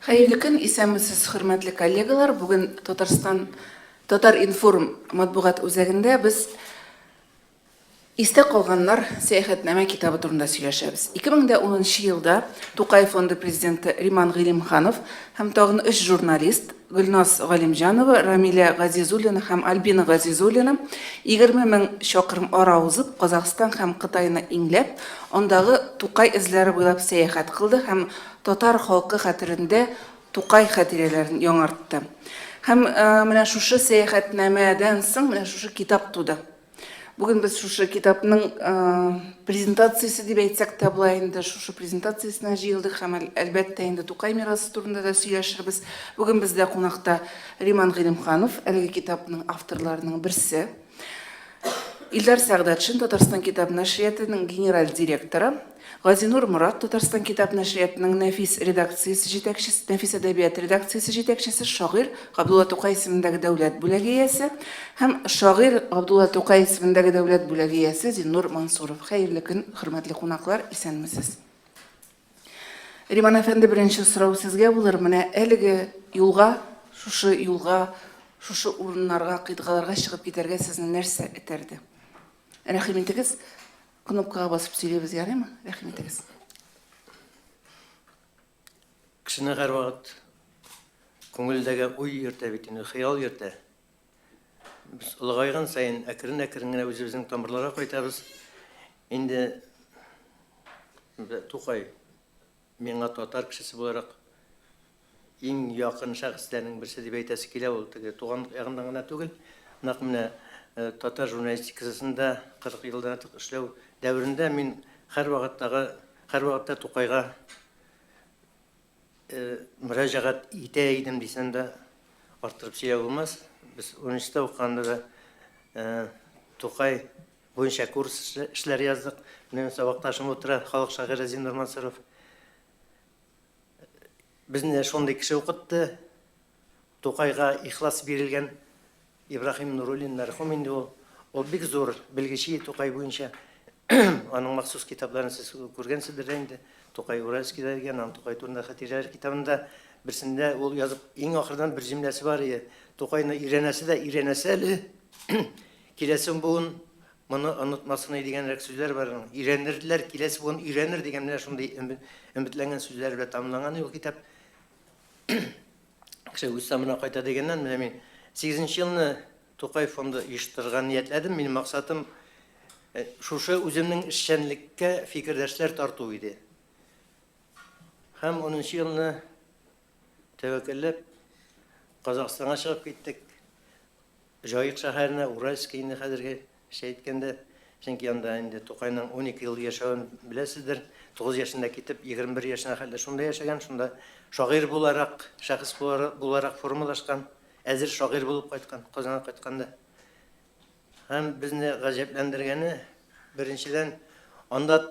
Хәерле көн, исәнмесез, хөрмәтле коллегалар. Бүген Татарстан Татар-информ матбугат үзәгендә без Истә калганнар сәяхәтнамә китабы турында сөйләшәбез. 2010 елда Тукай фонды президенты Риман Гыйлемханов һәм тагын өч журналист Гөлназ Галимҗанова, Рамилә Газизуллина һәм Альбина Газизуллина 20 мең чакрым ара узып, Казахстан һәм Кытайны иңләп, андагы Тукай эзләре буйлап сәяхәт кылды һәм татар халкы хәтерендә Тукай хатирәләрен яңартты. Һәм менә шушы сәяхәтнамәдән соң менә шушы китап туды. Бүген без шушы китапның презентациясе дип әйтсәк тә була инде, шушы презентациясенә җыелдык һәм әлбәттә инде Тукай мирасы турында да сөйләшербез. Бүген бездә кунакта Риман Гыйлемханов, әлеге китапның авторларының берсе. Илдар Сәгъдәтшин, Татарстан китап нәшриятының генераль директоры, Газинур Морат, Татарстан китап нәшриятының нәфис редакциясе җитәкчесе, нәфис әдәбият редакциясе җитәкчесе, шагыйрь Габдулла Тукай исемендәге дәүләт бүләге иясе һәм шагыйрь Габдулла Тукай исемендәге дәүләт бүләге иясе Зиннур Мансуров. Хәерле көн, хөрмәтле кунаклар, исәнмесез. Риман әфәнде, беренче сорау сезгә булыр. Менә әлеге юлга, шушы юлга, шушы урыннарга, кыйтгаларга чыгып китәргә сезне нәрсә этәрде? Рәхим итегез, кнопкага басып сөйлибез, ярыймы? Рәхим итегез. Кешене һәрвакыт күңелдәге уй йөртә бит инде, хыял йөртә. Без олыгайган саен әкрен-әкрен генә үзебезнең тамырларга кайтабыз. Инде Тукай миңа татар кешесе буларак иң якын шәхесләрнең берсе дип әйтәсе килә, ул теге туган ягыннан гына түгел, нәкъ менә э, татар журналистикасында 40 елдан артык эшләү дәверендә мин һәрвакыттагы һәрвакытта Тукайга Мөрәҗәгать итә идем дисәм дә, арттырып сөйләү булмас. Без университетта укыганда да Тукай буенча курс эшләре яздык. Минем сабакташым утыра, халык шагыйре Зиннур Мансуров. Безне шундый кеше укытты. Тукайга ихлас бирелгән Ибраһим Нуруллин мәрхүм инде ул. Ул бик зур белгечи Тукай буенча. Аның махсус китапларын сез күргәнсездер дә инде. Тукай Уральскийда дигән, аның Тукай турында хатирәләр китабында берсендә ул язып, иң ахырдан бер җөмләсе бар иде. Тукайны өйрәнәсе дә өйрәнәсе әле. Киләсе буын моны онытмасын дигәнрәк сүзләр бар аның. Өйрәнерләр, киләсе буын өйрәнер дигән менә шундый өметләнгән сүзләр белән тәмамланган ул китап. Кеше үз тамырына кайта дигәннән, менә мин 8 елны Тукай фонды оештырырга ниятләдем. Минем максатым э, шушы үземнең эшчәнлеккә фикердәшләр тарту иде. Һәм 10 елны тәвәккәлләп Казахстанга чыгып киттек. Җаек шәһәренә, Уральский инде хәзерге әйткәндә, чөнки анда инде Тукайның 12 ел яшәвен беләсездер. 9 яшендә китеп, 21 яшенә хәтле шунда яшәгән, шунда шагыйрь буларак, шәхес буларак формалашкан, әзер шагыйрь булып кайткан, Казанга кайтканда. Һәм безне гаҗәпләндергәне, беренчедән, анда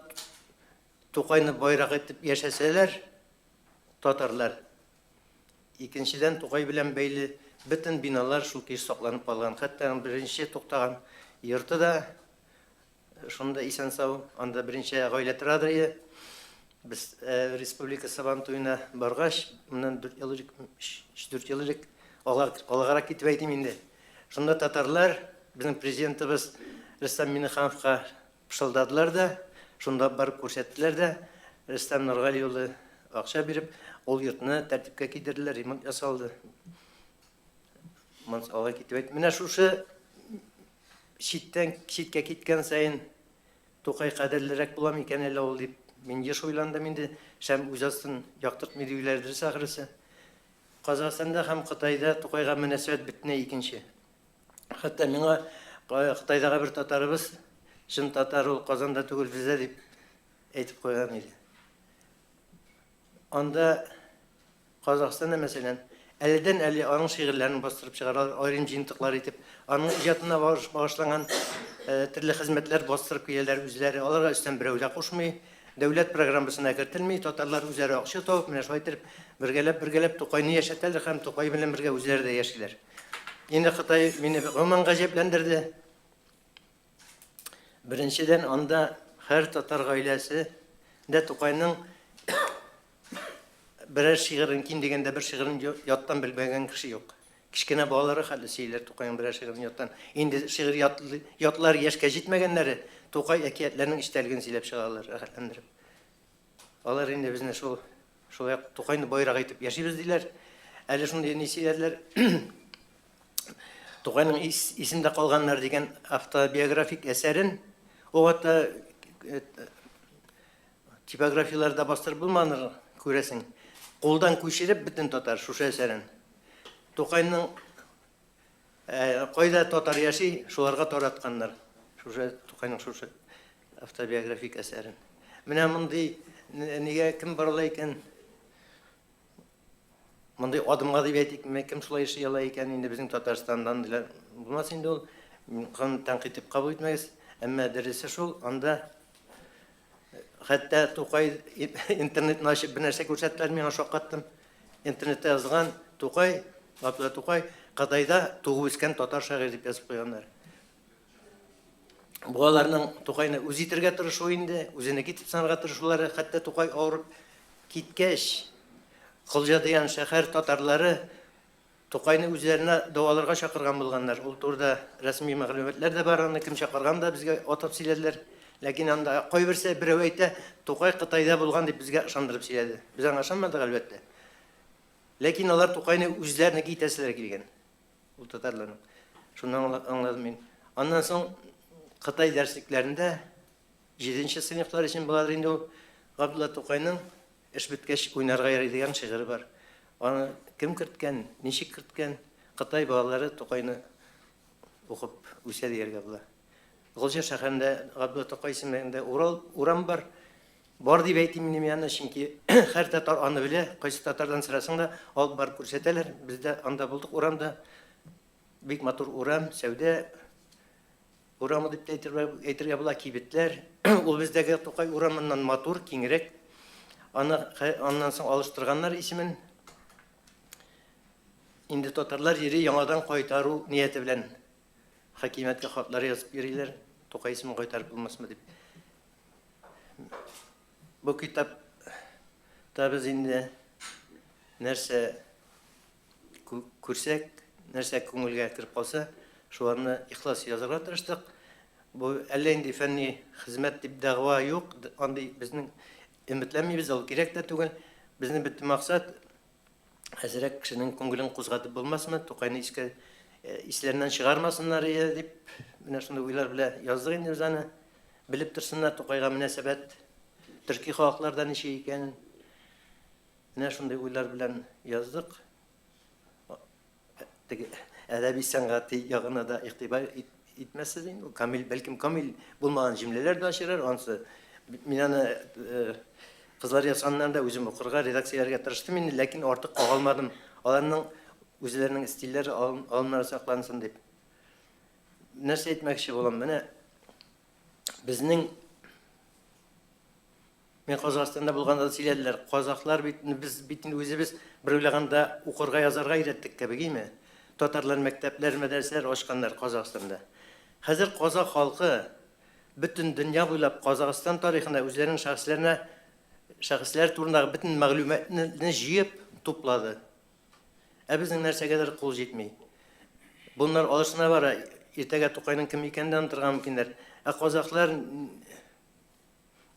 Тукайны байрак итеп яшәсәләр, татарлар, Икенчедән, Тукай белән бәйле бөтен биналар шул көе сакланып калган. Хәтта аның беренче туктаган йорты да шунда исән-сау, анда берничә гаилә торадыр иде. Без э, республика Сабан туена баргач, моннан 4 ел элек, 3-4 ел элек, алгарак китеп әйтим инде. Шунда татарлар безнең президентыбыз Рөстәм Миңнехановка Пышылдадылар да, шунда барып күрсәттеләр дә, Рөстәм Нургали улы акча биреп, ул йортны тәртипкә китерделәр, ремонт ясалды. Монысы алга китеп әйт. Менә шушы читтән читкә киткән саен Тукай кадерлерәк була микән әллә ул дип мин еш уйландым инде. Шәм үз астын яктыртмый диюләре дөрес ахрысы. Казахстанда һәм Кытайда Тукайга мөнәсәбәт бөтенләй икенче. Хәтта миңа Кытайдагы бер татарыбыз, чын татар ул Казанда түгел бездә дип әйтеп куйган иде. Анда Казахстанда мәсәлән, әледән әле аның шигырьләрен бастырып чыгаралар, аерым җыентыклар итеп, аның иҗатына багышланган э, төрле хезмәтләр бастырып киләләр үзләре. Аларга өстән берәү дә кушмый, дәүләт программасына кертелми, татарлар үзләре акча табып, менә шулай итеп бергәләп-бергәләп Тукайны яшәтәләр һәм Тукай белән бергә үзләре дә яшиләр. Инде Кытай мине гомумән гаҗәпләндерде. Беренчедән, анда һәр татар гаиләсе дә Тукайның берәр шигырен, ким дигәндә бер шигырен яттан белмәгән кеше юк. Кечкенә балалары хәтле сөйлиләр Тукайның берәр шигырен яттан. Инде шигырь ятлар яшькә җитмәгәннәре Тукай әкиятләренең эчтәлеген сөйләп чыгалар, рәхәтләндереп. Алар инде безне шул шулай ук Тукайны байрак итеп яшибез диләр. Әле шундый ни сөйләделәр. Тукайның исемдә калганнар дигән автобиографик әсәрен ул хәтта типографияләрдә бастырып булмагандыр, күрәсең. Кулдан күчереп бөтен татар шушы әсәрен. Тукайның кайда татар яши, шуларга таратканнар. Шушы Тукайның шушы автобиографик әсәрен. Менә мондый нигә кем барыла икән? Мондый адымга дип әйтикме, кем шулай эшли ала икән инде безнең Татарстандан андыйлар булмас инде ул. Кан тәнкыйть дип кабул итмәгез. Әмма дөресе шул, анда хәтта Тукай интернетны ачып бер нәрсә күрсәттеләр, миңа шаккаттым. Интернетта язылган Тукай, Габдулла Тукай Кытайда туып үскән татар шагыйре дип язып куйганнар. Бу аларның Тукайны үз итергә тырышуы инде, үзенеке итеп санарга тырышулары, хәтта Тукай авырып киткәч, Колҗа дигән шәһәр татарлары Тукайны үзләренә дәваларга чакырган булганнар. Ул турыда рәсми мәгълүматлар да бар, аны кем чакырган да безгә атап сөйләделәр. Ләкин анда кайберсе берәү әйтә, Тукай Кытайда булган дип безгә ышандырып сөйләде. Без аңа ышанмадык, әлбәттә. Ләкин алар Тукайны үзләренеке итәселәре килгән. Ул татарларның. Шуны аңладым мин. Аннан соң Кытай дәреслекләрендә 7 сыйныфлар өчен буладыр инде ул Габдулла Тукайның Эш беткәч уйнарга ярый дигән шигыре бар. Аны кем керткән, ничек керткән? Кытай балалары Тукайны укып үсә дияргә була. Голҗа шәһәрендә Габдулла Тукай исемендә Урал урам бар. Бар дип әйтим инде мин аны, чөнки һәр татар аны белә, кайсы татардан сорасаң да, алып барып күрсәтәләр. Без дә анда булдык урамда. Бик матур урам, сәүдә урамы дип тә әйтергә була, кибетләр. Ул бездәге Тукай урамыннан матур, киңрәк. Аны аннан соң алыштырганнар исемен. Инде татарлар йөри яңадан кайтару нияте белән хакимияткә хатлар язып йөриләр, Тукай исемен кайтарып булмасмы дип. Бу китапта без инде нәрсә күрсәк, нәрсә күңелгә кереп калса, шуларны ихлас язарга тырыштык. Бу әллә инде фәнни хезмәт дип дәгъва юк, андый безнең өметләнмибез, ул кирәк тә түгел. Безнең бөтен максат әзрәк кешенең күңелен кузгатып булмасмы, Тукайны искә исләреннән чыгармасыннар иде дип, менә шундый уйлар белән яздык инде без аны. Белеп торсыннар Тукайга мөнәсәбәт төрки халыкларда ничек икәнен. Менә шундый уйлар белән яздык. Теге әдәби сәнгати ягына да игътибар итмәссез инде. Ул камил, бәлкем камил булмаган җөмләләр дә очрар. Ансы мин аны кызлар язганнан да үзем укырга, редакцияләргә тырыштым инде, ләкин артык кагылмадым. Аларның үзләренең стильләре, алымнары саклансын дип. Нәрсә әйтмәкче булам? Менә безнең Мин Казахстанда булганда да сөйләделәр. Казахлар бит без бит инде үзебез бер уйлаганда укырга язарга өйрәттек кебек, име? Татарлар мәктәпләр, мәдрәсәләр ачканнар Казахстанда. Хәзер казах халкы бөтен дөнья буйлап Казахстан тарихына үзләренең шәхесләренә шәхесләр турындагы бөтен мәгълүматны җыеп туплады. Ә безнең нәрсәгәдер кул җитми. Буннар алышына бара, иртәгә Тукайның кем икәнен дә онытырга мөмкиннәр. Ә казахлар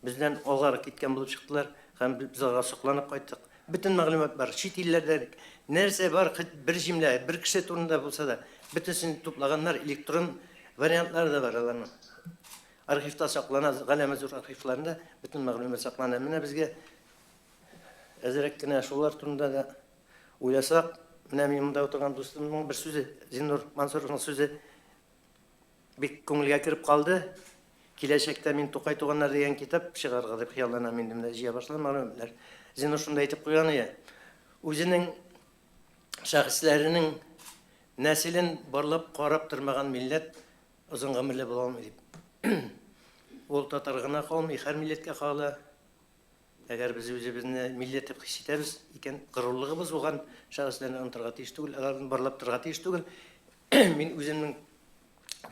бездән алгарак киткән булып чыктылар һәм без аларга сокланып кайттык. Бөтен мәгълүмат бар, чит илләрдә нәрсә бар, хоть бер җөмлә, бер кеше турында булса да, бөтенесен туплаганнар, электрон вариантлары да бар аларның. Архивта саклана, галәмә зур архивларында бөтен мәгълүмат саклана. Менә безгә әзрәк кенә шулар турында да уйласак, менә мин монда утырган дустымның бер сүзе, Зиннур Мансуровның сүзе бик күңелгә кереп калды. Киләчәктә мин Тукай туганнар дигән китап чыгарырга дип хыялланам инде, менә җыя башладым мәгълүматлар. Зиннур шунда әйтеп куйган иде. Үзенең шәхесләренең нәселен барлап карап тормаган милләт озын гомерле була алмый дип. Ул татар гына калмый, һәр милләткә кагыла. Әгәр без үзебезне милләт дип хис итәбез икән, горурлыгыбыз булган шәхесләрне онытырга тиеш түгел, аларны барлап торырга тиеш түгел. Мин үземнең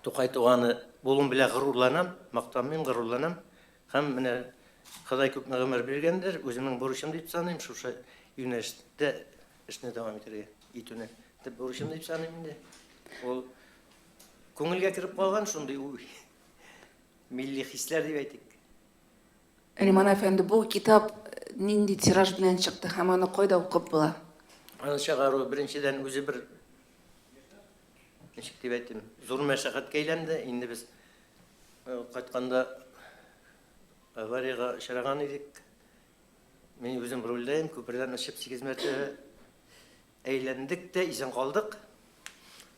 Тукай туганы булуым белән горурланам, мактанмыйм, горурланам. Һәм менә Ходай күпме гомер биргәндер, үземнең бурычым дип саныйм, шушы юнәлештә эшне дәвам итәргә итүне төп бурычым дип саныйм инде. Ул күңелгә кереп калган шундый уй. Милли хисләр дип әйтик. Риман әфәнде, бу китап нинди тираж белән чыкты һәм аны кайда укып була? Аны чыгару беренчедән үзе бер ничек дип әйтим, зур мәшәкатькә әйләнде. Инде без кайтканда авариягә очраган идек. Мин үзем рульдәем, күпердән очып 8 мәртәбә әйләндек тә исән калдык.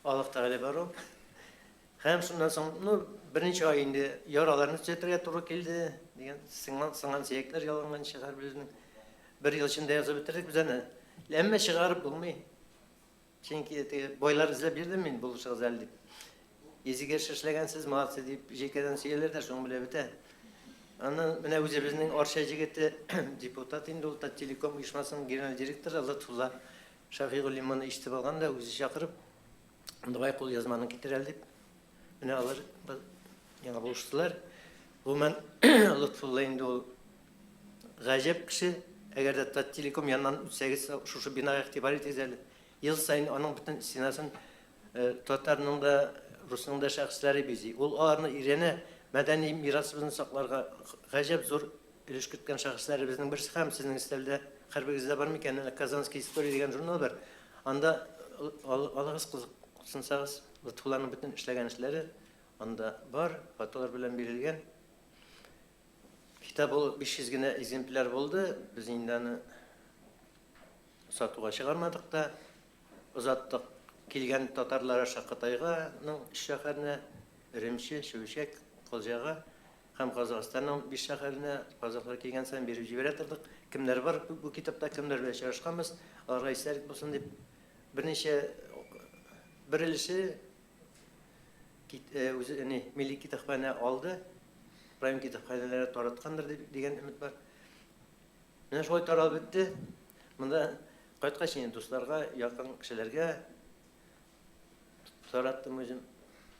Аллаһ Тәгалә бар ул. Һәм шуннан соң, ну, берничә ай инде яраларны төзәтергә туры килде, дигән сынган, сынган сөякләр ялганган чыгар безнең. Бер ел эчендә язып бетердек без аны. Әмма чыгарып булмый. Чөнки теге байлар эзләп йөрдем мин, булышыгыз әле дип. Изге эш эшләгәнсез, молодцы дип җилкәдән сөяләр дә, шуның белән бетә. Аннан менә үзебезнең Арча җегете, депутат инде ул, Таттелеком оешмасының генераль директоры Лотфулла Шәфигуллин моны ишетеп алган да, үзе чакырып, давай кулъязманы китер әле дип. Менә алар миңа булыштылар. Гомумән, Лотфулла инде ул гаҗәп кеше. Әгәр дә Таттелеком яныннан үтсәгез, шушы бинага игътибар итегез әле. Ел саен аның бөтен стенасын татарның да, русның да шәхесләре бизи. Ул аларны өйрәнә, мәдәни мирасыбызны сакларга гаҗәп зур өлеш керткән шәхесләребезнең берсе һәм сезнең өстәлдә һәрберегездә бар микән, әнә Казанская история дигән журнал бар. Анда алыгыз, кызыксынсагыз, Лотфулланың бөтен эшләгән эшләре анда бар, фотолар белән бирелгән. Китап ул 500 генә экземпляр булды. Без инде аны сатуга чыгармадык та. Озаттык килгән татарлар аша Кытайга, ның өч шәһәренә, Өремче, Чүвечәк, Калҗага һәм Казахстанның биш шәһәренә казахлар килгән саен биреп җибәрә тордык. Кемнәр бар бу китапта, кемнәр белән очрашканбыз, аларга истәлек булсын дип берничә бер өлеше үзе ни милли китапханә алды, район китапханәләре тараткандыр дип дигән өмет бар. Менә шулай таралып бетте. Монда кайткач инде дусларга, якын кешеләргә тараттым үзем.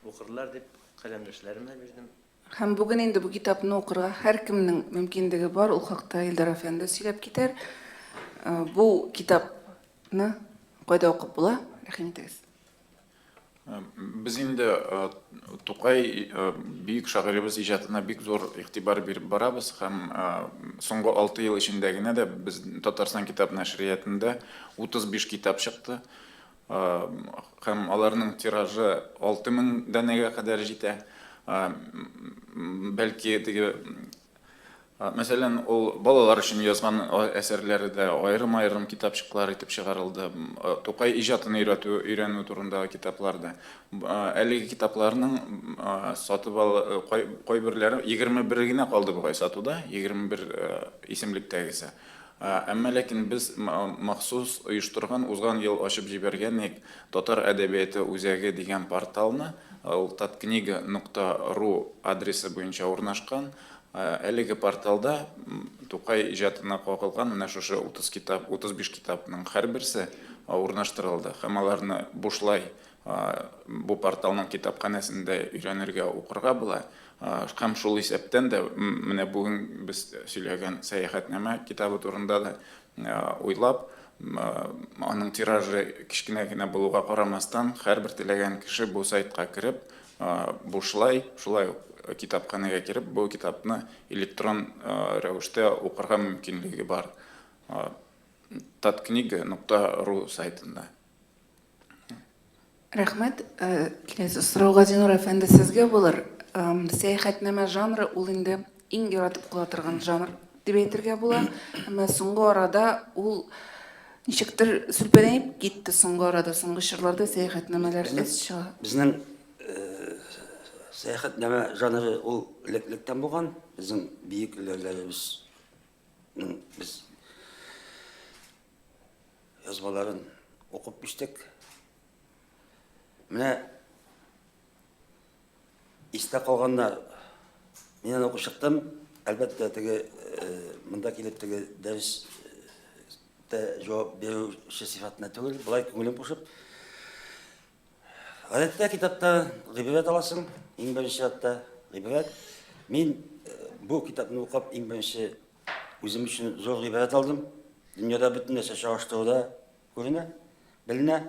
Укырлар дип каләмдәшләремә бирдем. Һәм бүген инде бу китапны укырга һәркемнең мөмкинлеге бар. Ул хакта Илдар әфәнде сөйләп китәр. Бу китапны кайда укып була? Рәхим итегез. Без инде Тукай бөек шагыйребез иҗатына бик зур игътибар биреп барабыз һәм соңгы 6 ел эчендә генә дә без Татарстан китап нәшриятында 35 китап чыкты. Һәм аларның тиражы 6000 данәгә кадәр җитә. Бәлки теге Мәсәлән, ул балалар өчен язган әсәрләре дә аерым-аерым китапчыклар итеп чыгарылды. Тукай иҗатын өйрәтү, өйрәнү турындагы китаплар да. Әлеге китапларның сатып ал кайберләре 21 генә калды бугай сатуда, 21 исемлектәгесе. Әмма ләкин без махсус оештырган, узган ел ачып җибәргән ник Татар әдәбияты үзәге дигән порталны, ул таткнига нокта ру адресы буенча урнашкан. Әлеге порталда Тукай иҗатына кагылган менә шушы 30 китап, 35 китапның һәрберсе урнаштырылды һәм аларны бушлай бу порталның китапханәсендә өйрәнергә, укырга була. Һәм шул исәптән дә менә бүген без сөйләгән Сәяхәтнамә китабы турында да уйлап, аның тиражы кечкенә генә булуга карамастан, һәрбер теләгән кеше бу сайтка кереп, бушлай, шулай ук китапханәгә кереп, бу китапны электрон рәвештә укырга мөмкинлеге бар. Таткнига нокта ру сайтында. Рәхмәт. Киләсе сорау Газинур әфәнде сезгә булыр. Сәяхәтнамә жанры ул инде иң яратып кала торган жанр дип әйтергә була. Әмма соңгы арада ул ничектер сүлпәнәеп китте соңгы арада, соңгы чорларда сәяхәтнамәләр әз чыга. Безнең сәяхәтнамә жанры ул элек-электән булган. Безнең бөек өлгерләребезнең без Язмаларын укып үстек. Менә истә калганнар. Мин аны укып чыктым. Әлбәттә, теге э, монда килеп теге дәрес тә җавап бирүче сыйфатына түгел, болай күңелем кушып. Гадәттә китапта гыйбрәт аласың, иң беренче чиратта гыйбрәт. Мин э, бу китапны укып, иң беренче үзем өчен зур гыйбрәт алдым. Дөньяда бөтен нәрсә чагыштыруда күренә, беленә.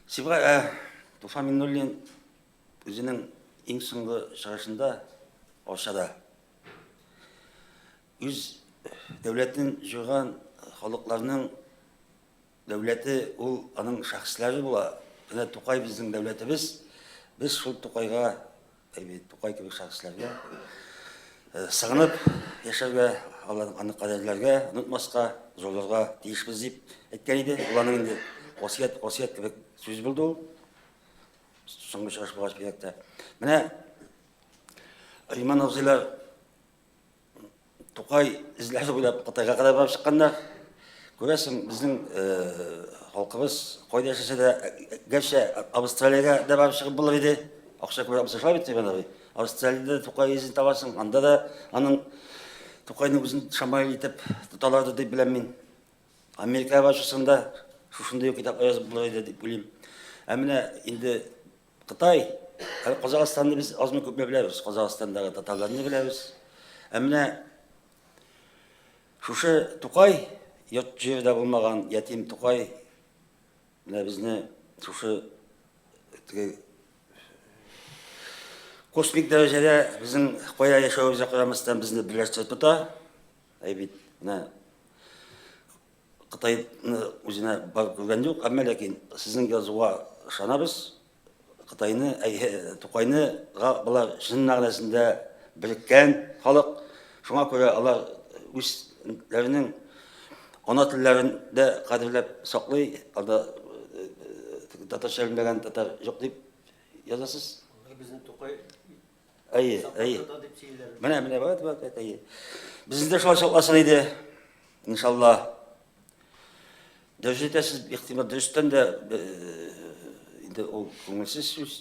Сибгай, ә, Туфан Миңнуллин үзенең иң соңгы чыгышында Арчада үз дәүләтен җуйган халыкларның дәүләте ул аның шәхесләре була. Менә Тукай безнең дәүләтебез. Без шул Тукайга, әйбит, Тукай кебек шәхесләргә э, сыгынып яшәргә, аны кадерләргә, онытмаска, зурларга тиешбез дип әйткән иде. Ул аның инде васыять, васыять кебек сүз булды ул. Соңгы чыгыш булгач бигрәк тә. Менә Риман абзыйлар Тукай эзләре буйлап Кытайга кадәр барып чыкканнар. Күрәсең, безнең халкыбыз кайда яшәсә дә, гәрчә Австралиягә дә барып чыгып булыр иде. Акча күбрәк булса шулай бит, Иван абый. Австралиядә дә Тукай эзен табасың, анда да аның Тукайның үзен шамаил итеп тоталардыр дип беләм мин. Америкага барып чыксаң да, шушындый ук китаплар язып булыр иде дип уйлыйм. Ә менә инде Кытай, әле Казахстанны без азмы күпме беләбез, Казахстандагы татарларны беләбез. Ә менә шушы Тукай, йорт җирдә булмаган ятим Тукай, менә безне шушы теге космик дәрәҗәдә безнең кая яшәвебезгә карамастан безне берләштереп тота. Әй бит, менә Кытайны үзенә барып күргән юк, әмма ләкин сезнең язуга ышанабыз. Кытайны, әй, Тукайны болар чын мәгънәсендә береккән халык. Шуңа күрә алар үзләренең ана телләрен дә кадерләп саклый. Анда татарча белмәгән татар юк дип язасыз. Алар безне Тукай Әйе, әйе. Менә, менә, вот, вот, әйе. Безне дә шулай сакласын иде. Иншалла. Дөрес әйтәсез, ихтимал, дөрестән дә инде ул күңелсез сүз.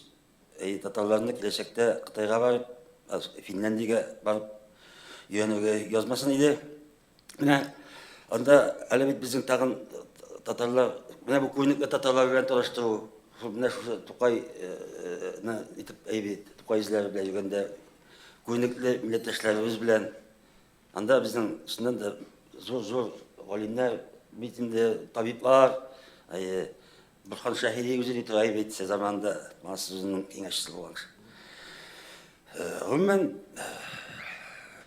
Әй, татарларны киләчәктә Кытайга барып, Финляндиягә барып өйрәнергә язмасын иде. Менә анда әле бит безнең тагын татарлар, менә бу күренекле татарлар белән таныштыру, менә шушы Тукайны итеп, әй бит, Тукай эзләре белән йөргәндә күренекле милләттәшләребез белән Анда безнең чыннан да зур-зур галимнәр бит инде, табиблар, әйе, Бурхан Шәһиди үзе бит гаеп итсе заманында Мансызның киңәшчесе булган кеше. Гомумән,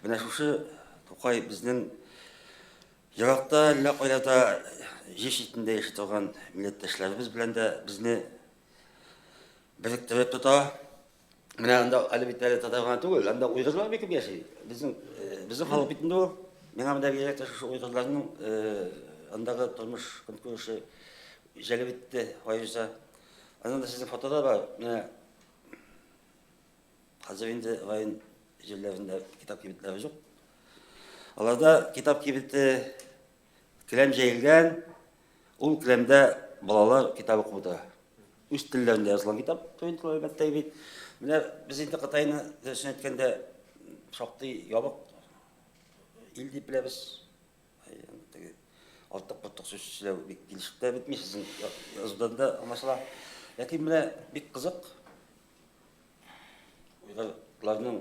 менә шушы Тукай безнең еракта, әллә кайларда җир читендә яши торган милләттәшләребез белән дә безне беректереп тота. Менә анда әле бит әле татар гына түгел, анда уйгырлар бик күп яши. Безнең безнең халык бит инде ул. Миңа монда бигрәк тә шушы уйгырларның андагы тормыш көнкүреше җәлеп итте аеруча. Аннан да сезнең фотода бар. Менә хәзер инде район җирләрендә китап кибетләре юк. Аларда китап кибете Келәм җәелгән, ул келәмдә балалар китап укып утыра. Үз телләрендә язылган китап, принтлы, әлбәттә бит. Менә без инде Кытайны, дөресен әйткәндә, шактый ябык ил дип беләбез. Теге артык портык сүз сөйләү бик килешеп тә бетми, сезнең язудан да аңлашыла. Ләкин менә бик кызык. Уйгырларның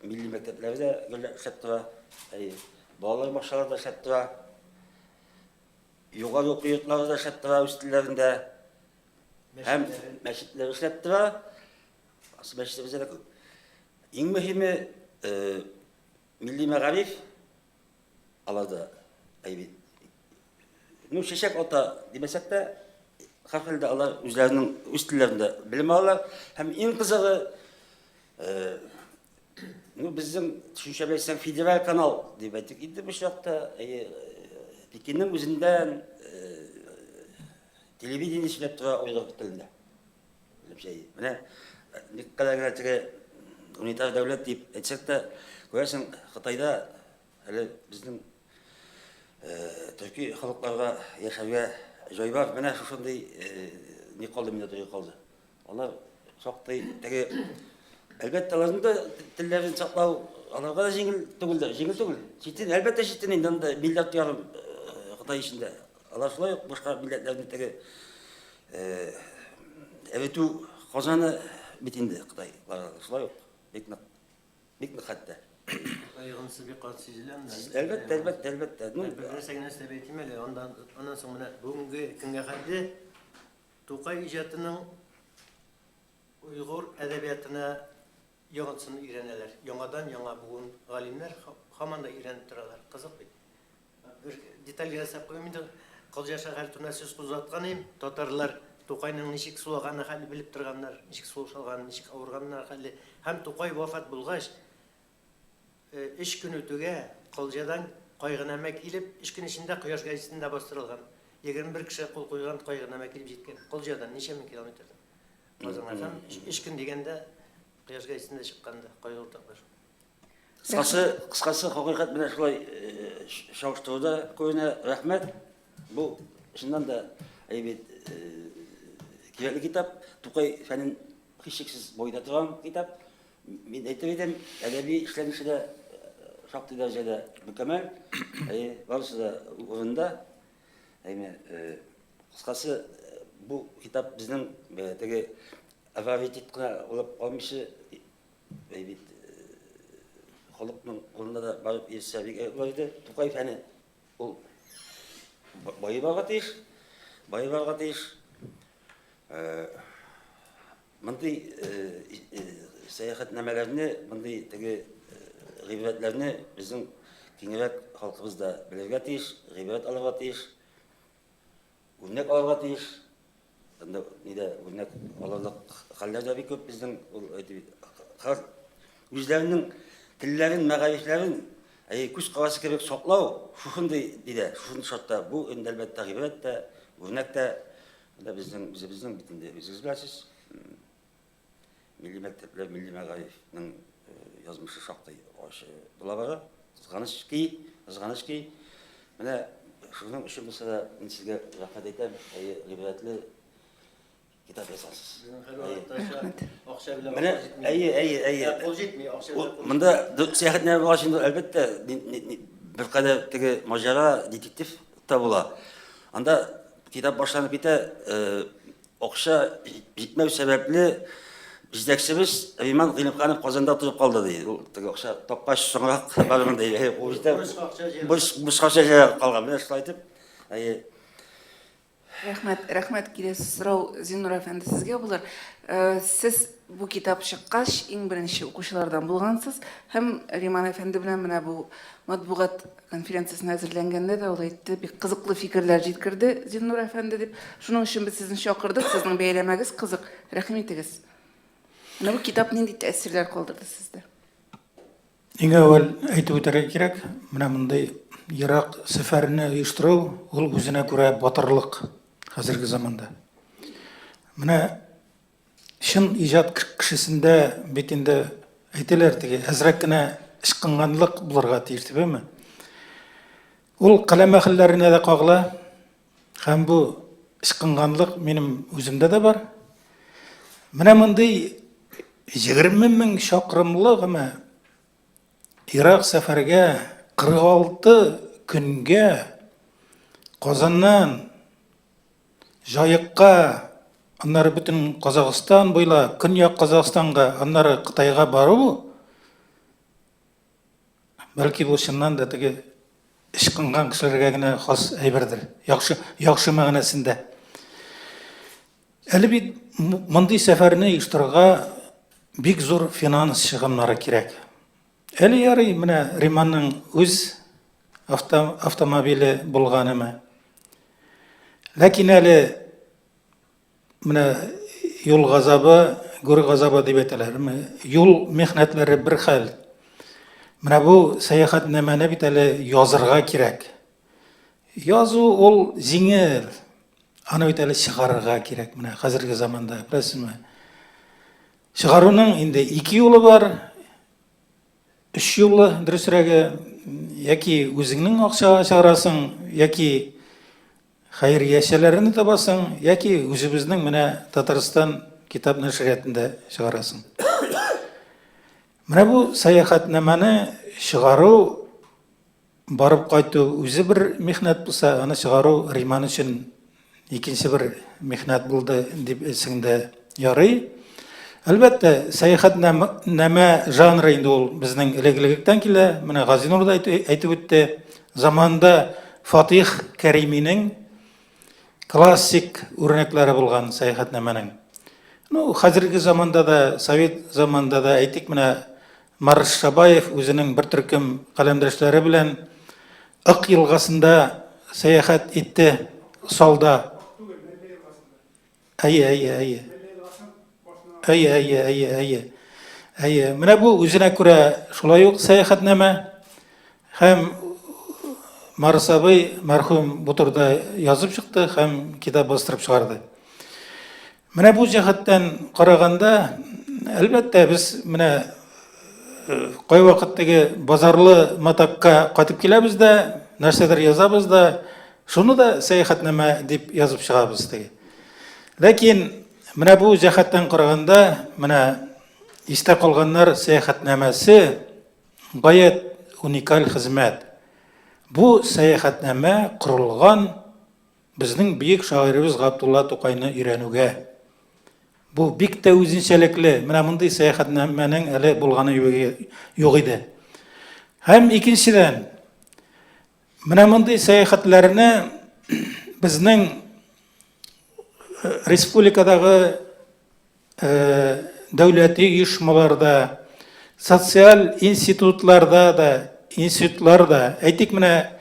Милли мәктәпләре дә гөрләп эшләп тора. Әйе. Балалар бакчалары да эшләп тора. Югары уку йортлары да эшләп тора үз телләрендә. Һәм мәчетләр эшләп тора. Асыл мәчетләребездә дә күп. Иң мөһиме, э, милли мәгариф аларда әйбит. Ну, чәчәк ата димәсәк тә, һәрхәлдә алар үзләренең үз телләрендә белем алалар. Һәм иң кызыгы, э, ну, безнең төшенчә белән әйтсәң, федераль канал дип әйтик инде бу чакта, әйе, Пекинның үзеннән э, телевидение сөйләп тора уйгыр телендә. Минемчә, менә никадәр генә теге унитар дәүләт дип әйтсәк тә, күрәсең, Кытайда әле безнең төрки халыкларга яшәргә җай бар. Менә шушындый ни калды миндә тойгы калды. Алар шактый теге әлбәттә аларның да телләрен саклау аларга да җиңел түгелдер, җиңел түгел. Читен, әлбәттә читен инде анда миллиард ярым Кытай эчендә. Алар шулай ук башка милләтләрне теге эретү казаны бит инде Кытай. Шулай ук бик нык, бик нык хәтта. Кытай Йогынтысы бик каты сизелә анда. Әлбәттә, әлбәттә, әлбәттә. Ну, Бер нәрсә генә өстәп әйтим әле, андан аннан соң менә бүгенге көнгә хәтле Тукай иҗатының уйгур әдәбиятына йогынтысын өйрәнәләр. Яңадан яңа буын галимнәр һаман да өйрәнеп торалар. Кызык бит. Бер деталь генә өстәп куйыйм инде. Кылҗа шәһәре турында сүз кузгаткан идем. Татарлар Тукайның ничек сулаганы хәле белеп торганнар, ничек сулыш алганын, ничек авырганына хәле. Һәм Тукай вафат булгач, өч көн үтүгә Кылҗадан кайгынамә килеп, өч көн эчендә Кояш гәзитендә бастырылган. 21 кеше кул куйган кайгынамә килеп җиткән. Кылҗадан ничә мең километрдан. Казанга һәм өч көн дигәндә Кояш гәзитендә чыккан да кайгы уртаклашу. Кыскасы, кыскасы хакыйкать менә шулай чагыштыруда күренә. Рәхмәт. Бу чыннан да әйбәт кирәкле китап. Тукай фәнен һичшиксез баета торган китап. Мин әйтер идем, әдәби эшләнеше дә шактый дәрәҗәдә мөкәммәл. Әйе, барысы да урында. Әйме, кыскасы, бу китап безнең теге авторитет кына булып калмыйча, Бәй бит халыкның кулында да барып ирешсә бик әйбәт булыр иде. Тукай фәне ул байый барырга тиеш, байый барырга тиеш. Мондый сәяхәтнамәләрне, мондый теге гыйбрәтләрне безнең киңрәк халкыбыз да белергә тиеш, гыйбрәт алырга тиеш, үрнәк алырга тиеш. Анда нидә үрнәк алырлык хәлләр дә бик күп безнең ул әйтеп үзләренең телләрен, мәгарифләрен әй күз карасы кебек саклау шушындый нидә, шушындый шартта бу инде әлбәттә гыйбрәт тә, үрнәк тә. Монда безнең үзебезнең бит инде үзегез беләсез. Милли мәктәпләр, милли мәгарифнең язмышы шактый ачы була бара. Кызганыч ки, кызганыч ки. Менә шуның өчен булса да мин сезгә рәхмәт әйтәм. Әйе, гыйбрәтле китап язгансыз. Безнең һәрвакытта акча белән Менә, әйе, әйе, әйе. Кул җитми, акча белән кул. Монда сәяхәтнамә булгач инде, әлбәттә, беркадәр теге маҗара, детектив та була. Анда китап башланып китә, Акча җитмәү сәбәпле, җитәкчебез Риман Гыйлемханов Казанда торып калды, ди. Ул теге акча тапкач, соңрак барырмын, ди. Ул җитә. Бушка акча җыя калган. Менә шулай итеп. Әйе. Рәхмәт, рәхмәт. Киләсе сорау Зиннур әфәнде сезгә булыр. Сез бу китап чыккач, иң беренче укучылардан булгансыз һәм Риман әфәнде белән менә бу матбугат Конференциясенә әзерләнгәндә дә ул әйтте, бик кызыклы фикерләр җиткерде Зиннур әфәнде дип. Шуның өчен без сезне чакырдык, сезнең бәяләмәгез кызык. Рәхим итегез. Менә бу китап нинди тәэсирләр калдырды сездә? Иң әүвәл әйтеп үтәргә кирәк, менә мондый ерак сәфәрне оештыру ул үзенә күрә батырлык хәзерге заманда. Менә Чын иҗат кешесендә бит инде әйтәләр теге әзрәк кенә ычкынганлык булырга тиеш дип, әйме? Ул каләм әһелләренә дә кагыла. Һәм бу ычкынганлык минем үземдә дә бар. Менә мондый 20 мең чакрымлы гына ерак сәфәргә 46 көнгә Казаннан Җаекка, аннары бөтен Казахстан буйлап, Көньяк Казахстанга, аннары Кытайга бару, бәлки бу чыннан да теге ычкынган кешеләргә генә хас әйбердер. Яхшы, яхшы мәгънәсендә. Әле бит мондый сәфәрне оештырырга бик зур финанс чыгымнары кирәк. Әле ярый, менә Риманның үз авто, автомобиле булганымы. Ләкин әле менә юл газабы, гүр газабы дип әйтәләр. Юл михнәтләре бер хәл. Менә бу сәяхәтнамәне бит әле язырга кирәк. Язу ул җиңел. Аны бит әле чыгарырга кирәк менә хәзерге заманда, беләсезме? Чыгаруның инде ике юлы бар. Өч юлы, дөресрәге, яки үзеңнең акчага чыгарасың, яки хәйриячеләрне табасың, яки үзебезнең менә Татарстан китап нәшриятында чыгарасың. Менә бу сәяхәтнамәне чыгару Барып кайту үзе бер михнәт булса, аны чыгару Риман өчен икенче бер михнәт булды дип әйтсәң дә ярый. Әлбәттә, сәяхәтнамә жанры инде ул безнең элек-электән килә. Менә Газинур да әйтеп үтте. Заманында Фатих Кәриминең классик үрнәкләре булган сәяхәтнамәнең. Ну, хәзерге заманда да, совет заманында да әйтик, менә Марс Шабаев үзенең бер төркем каләмдәшләре белән Ык елгасында сәяхәт итте, Салда. Әйе, әйе, әйе. Әйе, әйе, әйе, әйе. Әйе, менә бу үзенә күрә шулай ук сәяхәтнамә. Һәм Марс абый мәрхүм бу турыда язып чыкты һәм китап бастырып чыгарды. Менә бу җәһәттән караганда, әлбәттә, без менә э, кайвакыт теге базарлы матакка кайтып киләбез дә, нәрсәдер язабыз да, шуны да сәяхәтнамә дип язып чыгабыз теге. Ләкин менә бу җәһәттән караганда, менә истә калганнар сәяхәтнамәсе гаять уникаль хезмәт. Бу сәяхәтнамә корылган Безнең бөек шагыйребез Габдулла Тукайны өйрәнүгә. Бу бик тә үзенчәлекле, менә мондый сәяхәтнамәнең әле булганы юк иде. Һәм икенчедән, менә мондый сәяхәтләрне безнең э, республикадагы дәүләти оешмаларда, социаль институтларда да, институтлар да, әйтик менә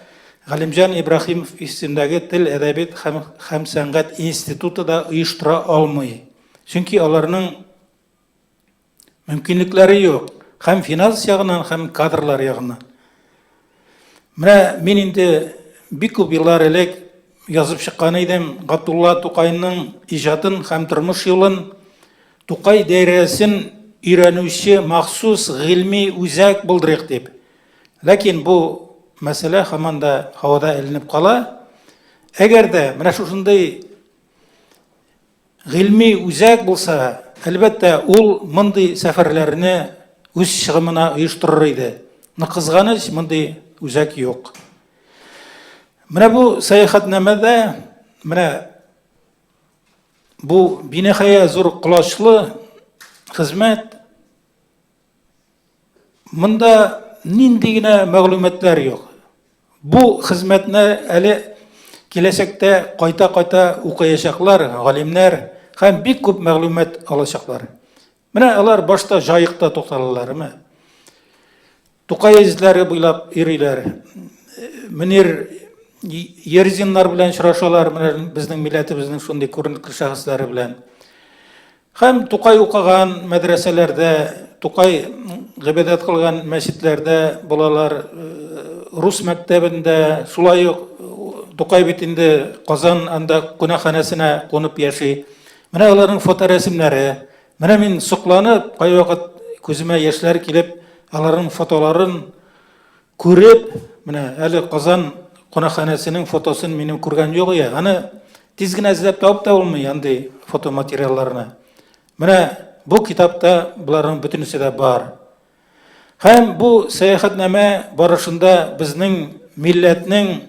Галимҗан Ибраһимов исемендәге тел, әдәбият һәм, һәм сәнгать институты да оештыра алмый. Чөнки аларның мөмкинлекләре юк, һәм финанс ягыннан, һәм кадрлар ягыннан. Менә мин инде бик күп еллар элек язып чыккан идем Габдулла Тукайның иҗатын һәм тормыш юлын, Тукай даирәсен өйрәнүче махсус гыйльми үзәк булдырыйк дип. Ләкин бу мәсьәлә һаман да һавада эленеп кала. Әгәр дә менә шушындый Гыйльми үзәк булса, әлбәттә, ул мондый сәфәрләрне үз чыгымына оештырыр иде. Но кызганыч, мондый үзәк юк. Менә бу сәяхәтнамәдә менә бу биниһая зур колачлы хезмәт. Монда нинди генә мәгълүматлар юк. Бу хезмәтне әле киләчәктә кайта-кайта укыячаклар галимнәр һәм бик күп мәгълүмат алачаклар. Менә алар башта Җаекта тукталалар, әмма Тукай эзләре буйлап йөриләр. Мөнир Ерзиннар белән очрашалар, менә безнең милләтебезнең шундый күренекле шәхесләре белән. Һәм Тукай укыган мәдрәсәләрдә, Тукай гыйбадәт кылган мәчетләрдә булалар, э, рус мәктәбендә, шулай ук Тукай бит инде Казан анда кунакханәсенә кунып яши. Менә аларның фоторәсемнәре. Менә мин сокланып, кайвакыт күземә яшьләр килеп, аларның фотоларын Күреп, менә әле Казан кунакханәсенең фотосын минем күргән юк я. Аны тиз генә эзләп табып та булмый андый фотоматериалларны. Менә бу китапта боларның бөтенесе дә бар. Һәм бу сәяхәтнамә барышында безнең милләтнең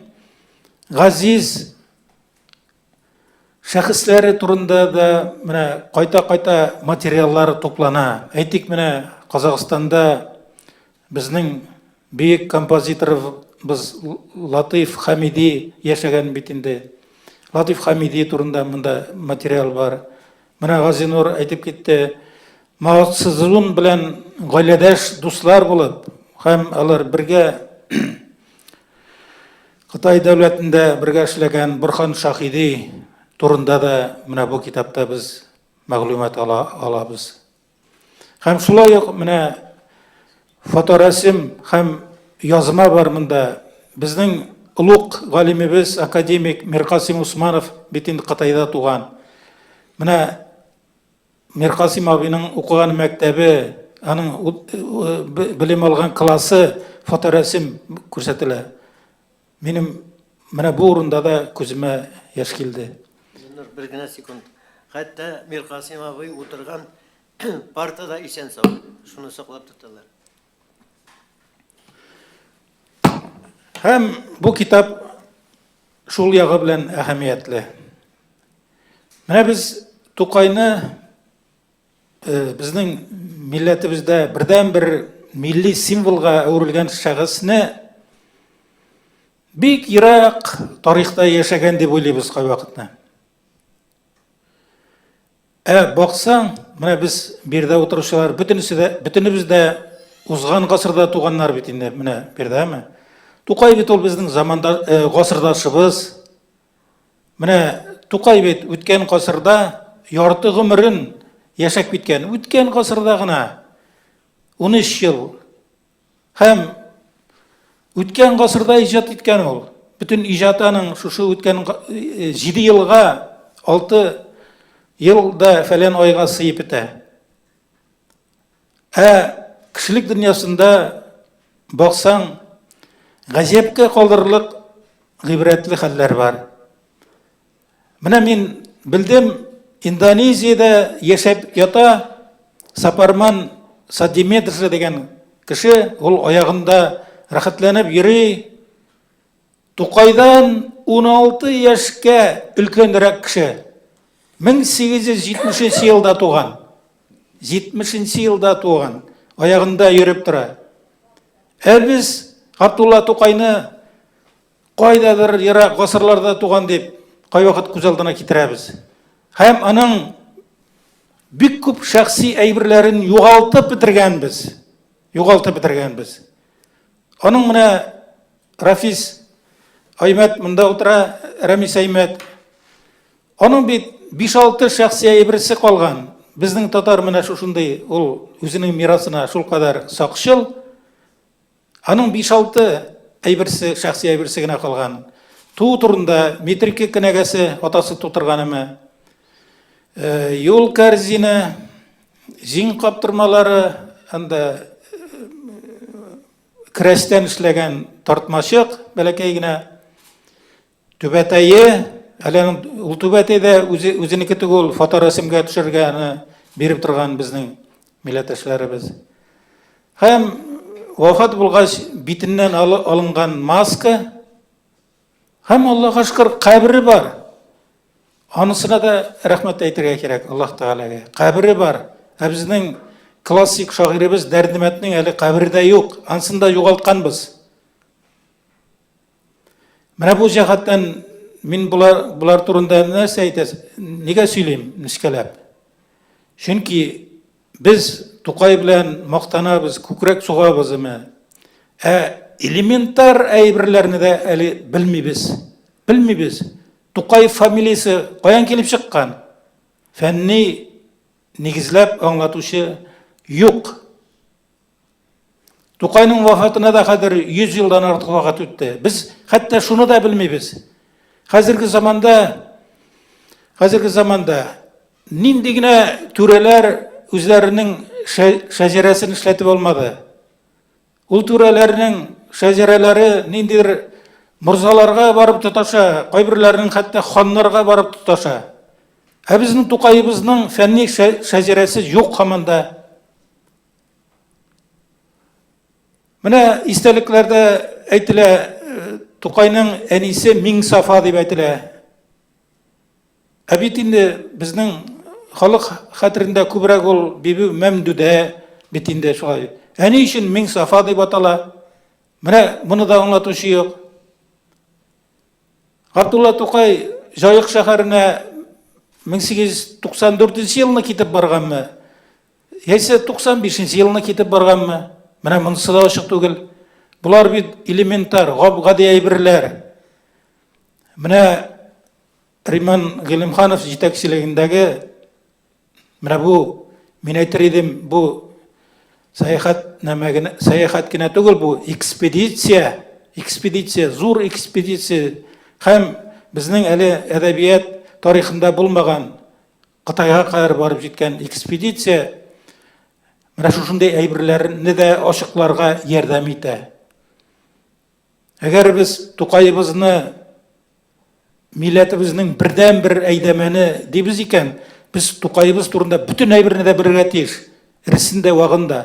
газиз Шәхесләре турында да менә кайта-кайта материаллар туплана. Әйтик, менә Казахстанда безнең бөек композиторыбыз Латыйф Хамиди яшәгән бит инде. Латыйф Хамиди турында монда материал бар. Менә Газинур әйтеп китте, Мао Цзэдун белән гаиләдәш дуслар булып, һәм алар бергә Кытай дәүләтендә бергә эшләгән Борхан Шаһиди турында да менә бу китапта без мәгълүмат ала алабыз. Һәм шулай ук менә фоторәсем һәм язма бар монда. Безнең олуг галимебез, академик Миркасим Усманов бит инде Кытайда туган. Менә Миркасим абыйның укыган мәктәбе, аның белем алган классы фоторәсем күрсәтелә. Минем менә бу урында да күземә яшь килде. Зиннур, бер генә секунд. Хәтта Миркасим абый утырган парта да исән-сау. Шуны саклап тоталар. Һәм бу китап шул ягы белән әһәмиятле. Менә без Тукайны безнең милләтебездә бердәнбер милли символга әверелгән шәхесне бик ерак тарихта яшәгән дип уйлыйбыз кайвакытны. Ә баксаң, менә без биредә утыручылар бөтенесе дә, бөтенебез дә узган гасырда туганнар бит инде, менә биредәме? Тукай бит ул безнең заманда э, гасырдашыбыз. Менә Тукай бит үткән гасырда ярты гомерен яшәп киткән. Үткән гасырда гына 13 ел. Һәм үткән гасырда иҗат иткән ул. Бөтен иҗаты аның шушы үткән 7 елга, 6 елда фәлән айга сыеп бетә. Ә кешелек дөньясында баксаң, гаҗәпкә калдырырлык гыйбрәтле хәлләр бар. Менә мин белдем, Индонезиядә яшәп ята Сапарман Садимеджи дигән кеше, ул аягында рәхәтләнеп йөри. Тукайдан 16 яшькә өлкәнрәк кеше. 1870 елда туган. 70 елда туган. Аягында йөреп тора. Ә без Габдулла Тукайны кайдадыр ерак гасырларда туган дип кайвакыт күз алдына китерәбез. Һәм аның бик күп шәхси әйберләрен югалтып бетергәнбез. Югалтып бетергәнбез. Аның менә Рафис Аймәт монда утыра, Рәмис Аймәт. Аның бит 5-6 шәхси әйберсе калган. Безнең татар менә шушындый, ул үзенең мирасына шулкадәр сакчыл. Аның 5-6 әйберсе, шәхси әйберсе генә калган. Туу турында метрика кенәгәсе атасы тутырганымы? Э, юл корзина, җиң каптырмалары, анда э, керәчтән эшләгән тартмачык бәләкәй генә. Түбәтәе, әле аның ул түбәтәй дә үзе үзенеке түгел, фоторәсемгә төшергә аны биреп торган безнең милләттәшләребез. Һәм вафат булгач битеннән алынган маска һәм Аллаһка шөкер кабере бар. Анысына да рәхмәт әйтергә кирәк Аллаһ Тәгаләгә. Кабере бар. Ә безнең классик шагыйребез Дәрдемәтнең әле кабере дә юк. Анысын да югалтканбыз. Менә бу җәһәттән мин болар, болар турында нәрсә әйтәс, нигә сөйлим нечкәләп? Чөнки без Тукай белән мактанабыз, күкрәк сугабыз әмма. Ә элементар әйберләрне дә әле белмибез. Белмибез. Тукай фамилиясе каян килеп чыккан? Фәнни нигезләп аңлатучы юк. Тукайның вафатына да хәзер 100 елдан артык вакыт үтте. Без хәтта шуны да белмибез. Хәзерге заманда хәзерге заманда нинди генә түрәләр үзләренең шәҗәрәсен эшләтеп алмады. Ул түрәләрнең шәҗәрәләре ниндидер морзаларга барып тоташа, кайберләренең хәтта ханнарга барып тоташа. Ә безнең Тукаебызның фәнни шәҗәрәсе юк һаман да. Менә истәлекләрдә әйтелә, э, Тукайның әнисе Миңсафа дип әйтелә. Ә бит инде безнең халык хәтерендә күбрәк ул Биби Мәмдүдә бит инде шулай. Ә ни өчен Миңсафа дип атала? Менә моны да аңлатучы юк. Габдулла Тукай Җаек шәһәренә 1894 елны китеп барганмы? Яисә 95 елны китеп барганмы? Менә монысы да ачык түгел. Болар бит элементар, гап-гади әйберләр. Менә Риман Гыйлемханов җитәкчелегендәге менә бу, мин әйтер идем, бу сәяхәт нәмә генә, сәяхәт кенә түгел, бу экспедиция, экспедиция, зур экспедиция һәм безнең әле әдәбият тарихында булмаган Кытайга кадәр барып җиткән экспедиция менә шушындый әйберләрне дә ачыкларга ярдәм итә. Әгәр без Тукаебызны милләтебезнең бердән-бер әйдәмәне дибез икән, без Тукаебыз турында бөтен әйберне дә белергә тиеш, эресен дә, вагын да.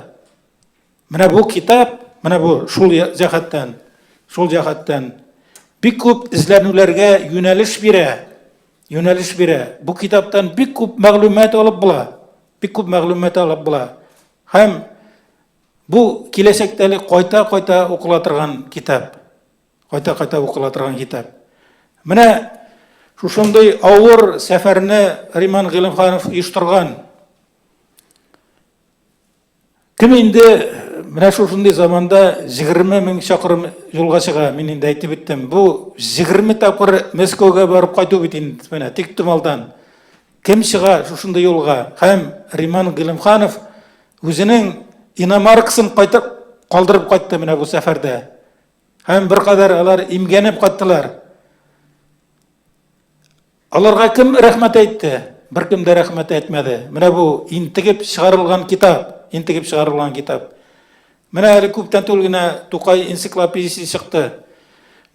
Менә бу китап, менә бу шул җәһәттән, шул җәһәттән бик күп эзләнүләргә юнәлеш бирә, юнәлеш бирә. Бу китаптан бик күп мәгълүмат алып була. Бик күп мәгълүмат алып була. Һәм бу киләчәктә әле кайта-кайта укыла торган китап. Кайта-кайта укыла торган китап. Менә шушындый авыр сәфәрне Риман Гыйлемханов оештырган. Кем инде менә шушындый заманда 20 мең чакрым юлга чыга, мин инде әйтеп үттем. Бу 20 тапкыр Мәскәүгә барып кайту бит инде, менә тик томалдан. Кем чыга шушындый юлга? Һәм Риман Гыйлемханов үзенең иномаркасын кайтып калдырып кайтты менә бу сәфәрдә. Һәм беркадәр алар имгәнеп кайттылар. Аларга кем рәхмәт әйтте? Беркем дә рәхмәт әйтмәде. Менә бу интегеп чыгарылган китап, интегеп чыгарылган китап. Менә әле күптән түгел генә Тукай энциклопедиясе чыкты.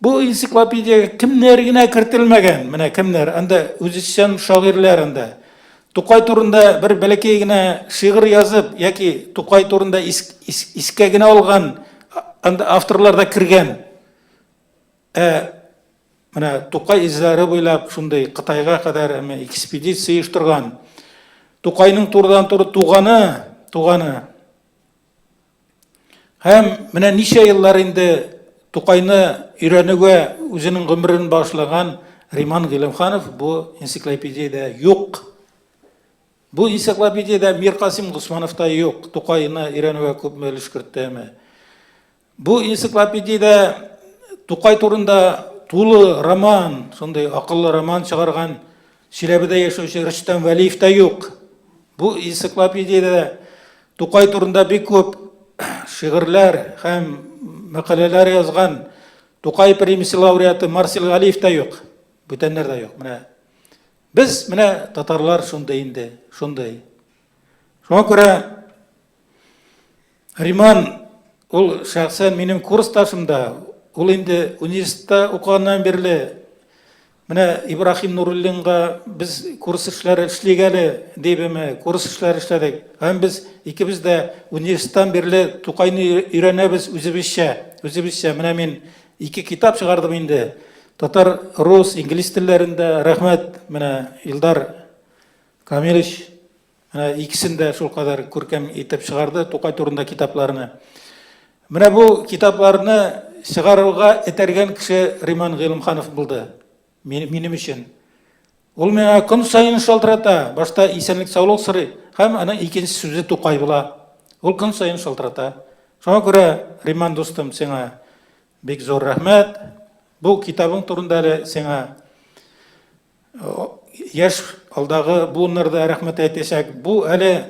Бу энциклопедиягә кемнәр генә кертелмәгән? Менә кемнәр? Анда үзешчән шагыйрьләр анда. Тукай турында бер бәләкәй генә шигырь язып яки Тукай турында искә генә алган анда авторлар да кергән. Ә менә Тукай эзләре буйлап шундый Кытайга кадәр әмма экспедиция оештырган. Тукайның турыдан-туры туганы, туганы. Һәм менә ничә еллар инде Тукайны өйрәнүгә үзенең гомерен багышлаган Риман Гыйлемханов бу энциклопедиядә юк. Бу энциклопедиядә Миркасим Госманов та юк, Тукайны өйрәнүгә күпме өлеш керттеме. Бу энциклопедиядә Тукай турында тулы роман, шундый акыллы роман чыгарган Чиләбедә яшәүче Рөстәм Вәлиев та юк. Бу энциклопедиядә Тукай турында бик күп шигырьләр һәм мәкаләләр язган Тукай премиясе лауреаты Марсель Галиев та юк. Бүтәннәр дә юк. Менә без менә татарлар шундый инде, шундый. Шуңа күрә Риман, ул шәхсән минем курсташым да, ул инде университетта укыганнан бирле менә Ибраһим Нуруллинга без курс эшләре эшлик әле дибеме, курс эшләре эшләдек. Һәм без икебез дә университеттан бирле Тукайны өйрәнәбез үзебезчә, үзебезчә. Менә мин ике китап чыгардым инде. Татар, рус, инглиз телләрендә. Рәхмәт, менә Илдар Камилович Менә икесен дә шулкадәр күркәм итеп чыгарды Тукай турында китапларны. Менә бу китапларны чыгаруга этәргән кеше Риман Гыйлемханов булды. Минем өчен. Ул миңа көн саен шалтырата, башта исәнлек-саулык сорый, һәм аның икенче сүзе Тукай була. Ул көн саен шалтырата. Шуңа күрә, Риман дустым, сиңа бик зур рәхмәт. Бу китабың турында әле сиңа Яшь алдагы буыннар да рәхмәт әйтәчәк. Бу әле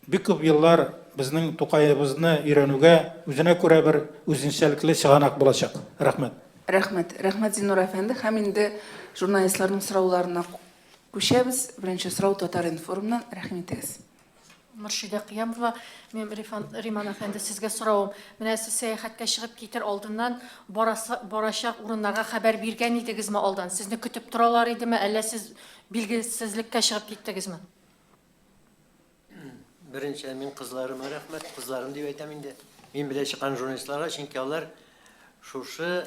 бик күп еллар безнең Тукаебызны өйрәнүгә үзенә күрә бер үзенчәлекле чыганак булачак. Рәхмәт. Рәхмәт. Рәхмәт, Зиннур әфәнде. Һәм инде журналистларның сорауларына күчәбез. Беренче сорау Татар-информнан. Рәхим итегез. Мөршидә Кыямова, минем Рифан, Риман әфәнде, сезгә соравым. Менә сез сәяхәткә чыгып китер алдыннан барасы, барачак урыннарга хәбәр биргән идегезме алдан? Сезне көтеп торалар идеме, әллә сез билгесезлеккә чыгып киттегезме? Беренчедән, мин кызларыма рәхмәт, кызларым дип әйтәм инде. Мин белән чыккан журналистларга, чөнки алар шушы,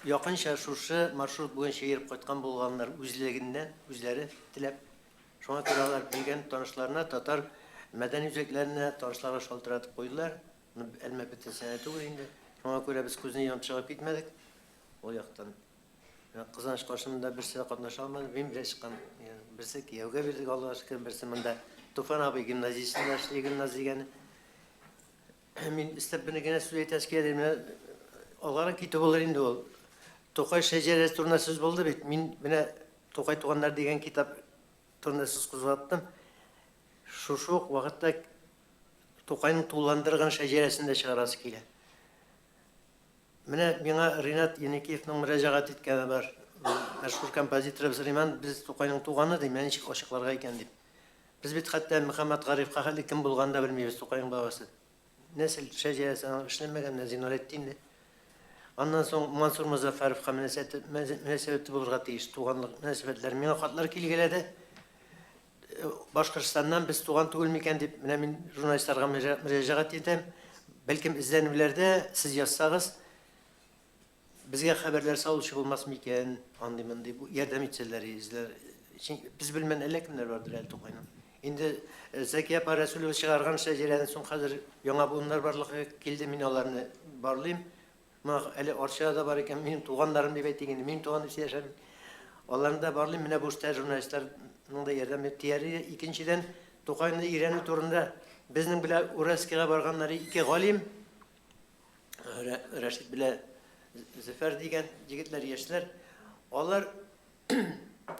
якынча шушы маршрут буенча йөреп кайткан булганнар үзлегеннән, үзләре теләп. Шуңа күрә алар белгән танышларына, татар мәдәни үзәкләренә, танышларга шалтыратып куйдылар. Ну, әлмә бөтенесенә түгел инде. Шуңа күрә без күзне йомып чыгып китмәдек. Ул яктан. Менә кызганыч каршы монда берсе дә катнаша алмады. Мин белән чыккан берсе кияүгә бирдек, Аллага шөкер, берсе монда Туфан абый гимназиясендә эшли, Гөлназ дигәне. Мин өстәп бер генә сүз әйтәсе килә, менә алгарак китү булыр инде ул. Тукай шәҗәрәсе турында сүз булды бит. Мин менә Тукай туганнар дигән китап турында сүз кузгаттым. Шушы ук вакытта Тукайның тулыландырган шәҗәрәсен дә чыгарасы килә. Менә миңа Ринат Еникеевның мөрәҗәгать иткәне бар. Мәшһүр композиторыбыз Риман, без Тукайның туганы ди, менә ничек ачыкларга икән дип. Без бит хәтта Мөхәммәт Гарифка хәтле кем булганын да белмибез, Тукайның бабасы. Нәсел шәҗәрәсе аның эшләнмәгән, менә Зиннуретдин дә. Аннан соң Мансур Мозаффаровка мөнәсәбәте булырга тиеш, туганлык мөнәсәбәтләре. Миңа хатлар килгәләде. Башкортстаннан без туган түгел микән дип, менә мин журналистларга мөрәҗәгать итәм. Бәлкем эзләнүләрдә сез язсагыз, безгә хәбәрләр салучы булмас микән, андый-мондый ярдәм итсәләр, эзләр. Чөнки без белмән әллә кемнәр бардыр әле Тукайның. Инде Зәкия апа Рәсүлева чыгарган шәҗәрәдән соң хәзер яңа буыннар барлыкка килде, мин аларны барлыйм. Моңа әле Арчада да бар икән, минем туганнарым дип әйтик инде, минем туган дип сөйләшәм. Аларны да барлыйм, менә бу эштә журналистларның да ярдәме тияр иде. Икенчедән, Тукайны өйрәнү турында безнең белән Уральскига барганнар ике галим, Рәшит белән Зөфәр дигән егетләр, яшьләр. Алар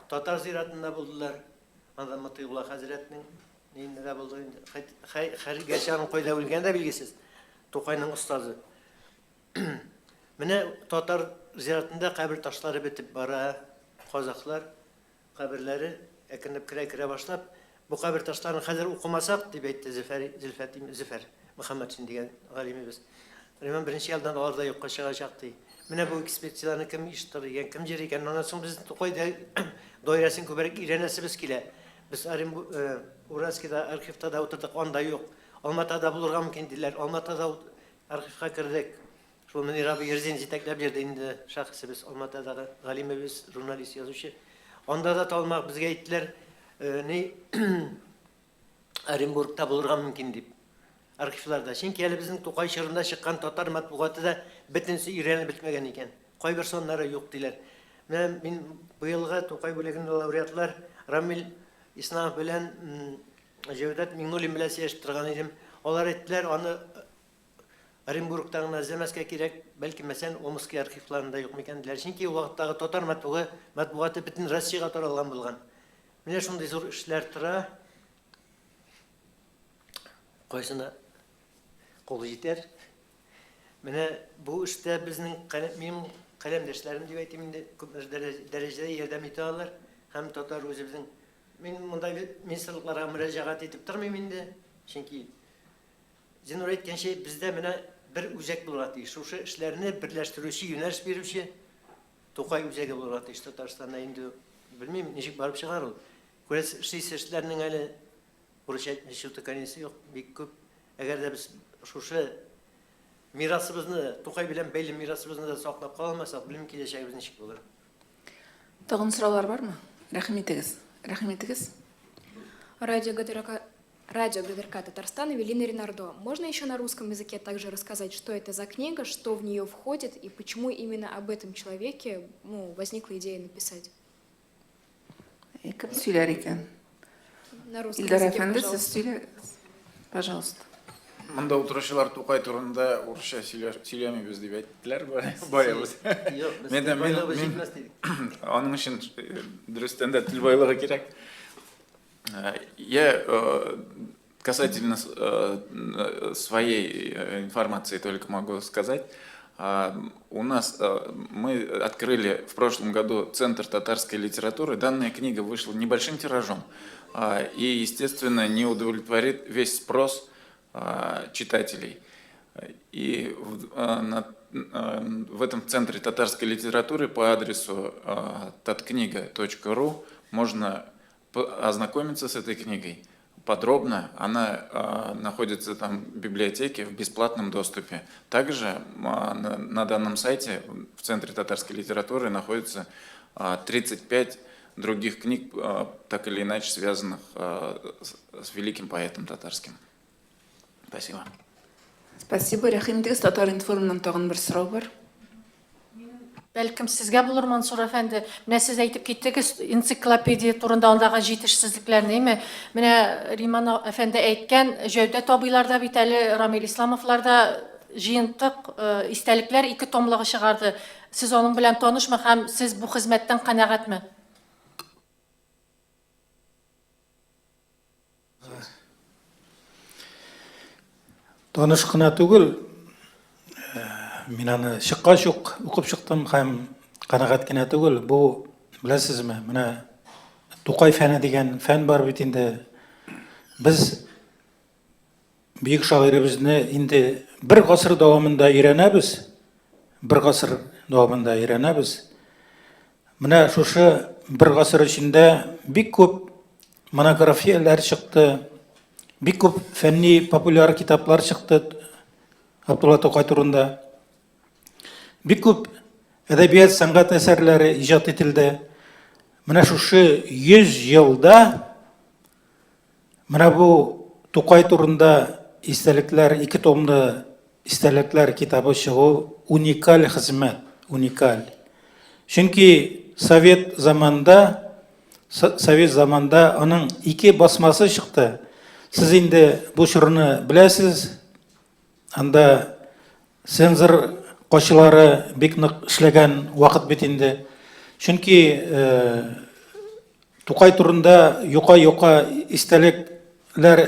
татар зиратында булдылар. Анда Мотыйгулла хәзрәтнең нинде дә булды инде. Гәрчә аның кайда үлгәне дә билгесез. Тукайның остазы. Менә татар зиратында кабер ташлары бетеп бара. Казахлар каберләре әкренләп керә-керә башлап, бу кабер ташларын хәзер укымасак, дип әйтте Зөфәр, Зөлфәт, Зөфәр Мөхәммәтшин дигән галимебез. Риман беренче елдан алар да юкка чыгачак, ди. Менә бу экспедицияләрне кем оештырыр икән, кем җыр икән? Аннан соң без Тукай даирәсен күбрәк өйрәнәсебез килә. Без э, Уральскида архивта да утырдык, анда юк. Алматада булырга мөмкин диләр. Алматада архивка кердек. Шул Мөнир абый Ерзин җитәкләп йөрде инде шәхесебез, Алматадагы галимебез, журналист, язучы. Анда да талмак безгә әйттеләр, э, ни Оренбургта булырга мөмкин дип. Архивларда. Чөнки әле безнең Тукай чорында чыккан татар матбугаты да бөтенесе өйрәнелеп бетмәгән икән. Кайбер саннары юк диләр. Менә мин быелгы Тукай бүләгенең лауреатлар Рамил Исламов белән Җәүдәт Миңнуллин белән сөйләшеп торган идем. Алар әйттеләр, аны Оренбургта гына эзләмәскә кирәк, бәлки, мәсәлән, Омски архивларында юк микән диләр. Чөнки ул вакыттагы татар матбугы, матбугаты бөтен Россиягә таралган булган. Менә шундый зур эшләр тора. Кайсына кул җитәр. Менә бу эштә безнең минем каләмдәшләрем дип әйтим инде, күп дәрәҗәдә ярдәм итә алар. Һәм татар үзебезнең мин монда министрлыкларга мөрәҗәгать итеп тормыйм инде, чөнки Зиннур әйткәнчә, бездә менә бер үзәк булырга тиеш. Шушы эшләрне берләштерүче, юнәлеш бирүче Тукай үзәге булырга тиеш Татарстанда. Инде белмим, ничек барып чыгар ул. Күрәсез, эшлисе эшләрнең әле урысча әйтмешли утыканиясе юк, бик күп. Әгәр дә без шушы мирасыбызны, Тукай белән бәйле мирасыбызны да саклап кала алмасак, белмим, киләчәгебез ничек булыр. Тагын сораулар бармы? Рәхим итегез. Рәхим итегез. Радио ГТРК, Радио ГТРК Татарстан, Эвелина Ренардо. Можно еще на русском языке также рассказать, что это за книга, что в нее входит и почему именно об этом человеке ну, возникла идея написать? Кем сөйләр икән? На русском Илдар языке, әфәнде, сез пожалуйста. сөйләгез. Пожалуйста. Монда утыручылар Тукай турында урысча сөйләмибез дип әйттеләр баягыз. Юк, без Мен тел байлыгы мин- җитмәс дидек. Аның өчен дөрестән дә тел байлыгы кирәк. Я касательно своей информации только могу сказать. У нас мы открыли в прошлом году Центр татарской литературы. Данная книга вышла небольшим тиражом и, естественно, не удовлетворит весь спрос читателей. И в этом Центре татарской литературы по адресу tatkniga.ru можно ознакомиться с этой книгой подробно. Она находится там в библиотеке в бесплатном доступе. Также на данном сайте в Центре татарской литературы находится 35 других книг, так или иначе связанных с великим поэтом татарским. Спасибо. Спасибо. Рәхим итегез, Татар-информнан тагын бер сорау бар. Бәлкем сезгә булыр, Мансур әфәнде. Менә сез әйтеп киттегез энциклопедия турында андагы җитешсезлекләрне, әйме? Менә Риман әфәнде әйткән, Җәүдәт абыйлар да бит әле, Рамил Исламовлар да җыентык э, истәлекләр ике томлыгы чыгарды. Сез аның белән танышмы һәм сез бу хезмәттән канәгатьме? Таныш кына түгел, э, мин аны чыккач ук укып чыктым һәм канәгать кенә түгел. Бу, беләсезме, менә Тукай фәне дигән фән бар бит инде. Без бөек шагыйребезне инде бер гасыр дәвамында өйрәнәбез. Бер гасыр дәвамында өйрәнәбез. Менә шушы бер гасыр эчендә бик күп монографияләр чыкты, бик күп фәнни популяр китаплар чыкты Габдулла Тукай турында. Бик күп әдәбият, сәнгать әсәрләре иҗат ителде. Менә шушы 100 елда Менә бу Тукай турында истәлекләр, ике томлы истәлекләр китабы чыгу уникаль хезмәт, уникаль. Чөнки совет заманында совет заманда аның ике басмасы чыкты. Сез инде бу чорны беләсез. Анда цензор качылары бик нык эшләгән вакыт бит инде. Чөнки э, Тукай турында юка-юка истәлекләр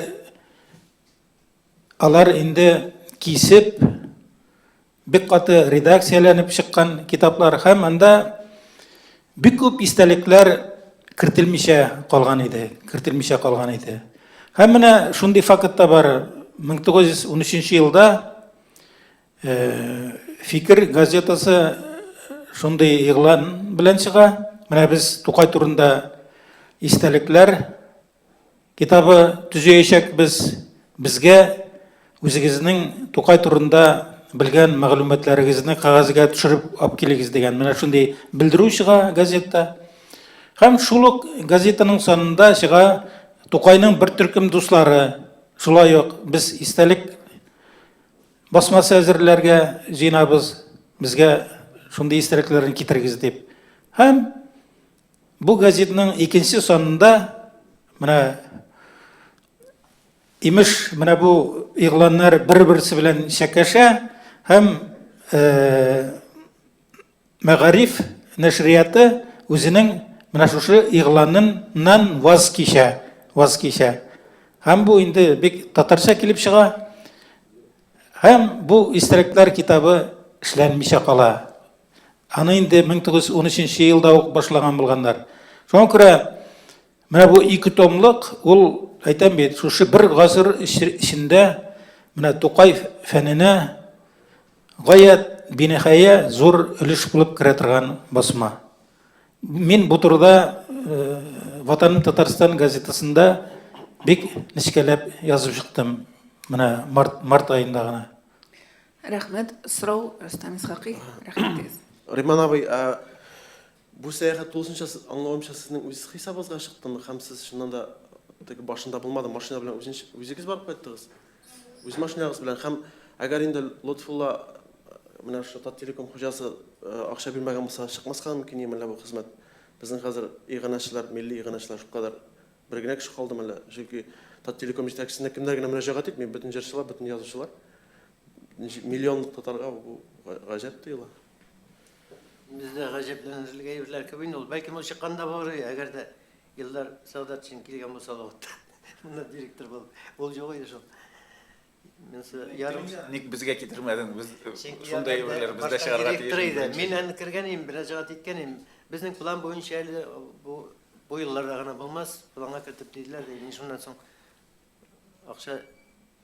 алар инде кисеп, бик каты редакцияләнеп чыккан китаплар һәм анда бик күп истәлекләр кертелмичә калган иде, кертелмичә калган иде. Һәм менә шундый факт та бар. 1913 елда Фикер газетасы шундый игълан белән чыга. Менә без Тукай турында истәлекләр китабы төзеячәкбез. Безгә үзегезнең Тукай турында белгән мәгълүматларыгызны кәгазьгә төшереп алып килегез дигән менә шундый белдерү чыга газетта. Һәм шул ук газетаның санында чыга Тукайның бер төркем дуслары. Шулай ук без истәлек Басмасы әзерләргә җыенабыз, безгә шундый истәлекләрне китерегез дип. Һәм бу газетның икенче санында менә имеш, менә бу игъланнар бер-берсе белән чәкәшә һәм э, Мәгариф нәшрияты үзенең менә шушы игъланыннан ваз кичә, ваз кичә. Һәм бу инде бик татарча килеп чыга. Һәм бу истәлекләр китабы эшләнмичә кала. Аны инде 1913 елда ук башлаган булганнар. Шуңа күрә менә бу ике томлык ул әйтәм бит, шушы бер гасыр эчендә менә Тукай фәненә Гаять биниһая зур өлеш булып керә торган басма. Мин бу турыда Ватаным Татарстан газетасында бик нечкәләп язып чыктым. Менә март, март аенда гына. Рәхмәт. Сорау Рөстәм Исхакый. Рәхмәт. Риман абый, ә Бу сәяхәт тулысынча, аңлавымча, сезнең үз хисабыгызга чыктымы һәм сез чыннан да теге башында булмады, машина белән үзенч, үзегез барып кайттыгыз? Үз машинагыз белән һәм әгәр инде Лотфулла менә шушы Таттелеком хуҗасы акча бирмәгән булса, чыкмаска мөмкин иде әллә бу хезмәт? Безнең хәзер иганәчеләр, милли иганәчеләр шулкадәр бер генә кеше калдымы әллә? Чөнки Таттелеком җитәкчесенә кемнәр генә мөрәҗәгать итми, бөтен җырчылар, бөтен язучылар. Миллионлык татарга бу гаҗәп тоела. Бездә гаҗәпләнерлек әйберләр күп инде ул. Бәлкем ул чыккан да булыр иде, әгәр дә Илдар Сәгъдәтшин килгән булса ул вакытта. Монда директор булып. Ул юк иде шул. Монысы ярым Ник безгә китермәдең? Без шундый әйберләр бездә чыгарга тиеш. Иде. Мин аны кергән идем, мөрәҗәгать иткән идем. Безнең план буенча әле бу бу елларда гына булмас, планга кертеп диделәр. Мин шуннан соң акча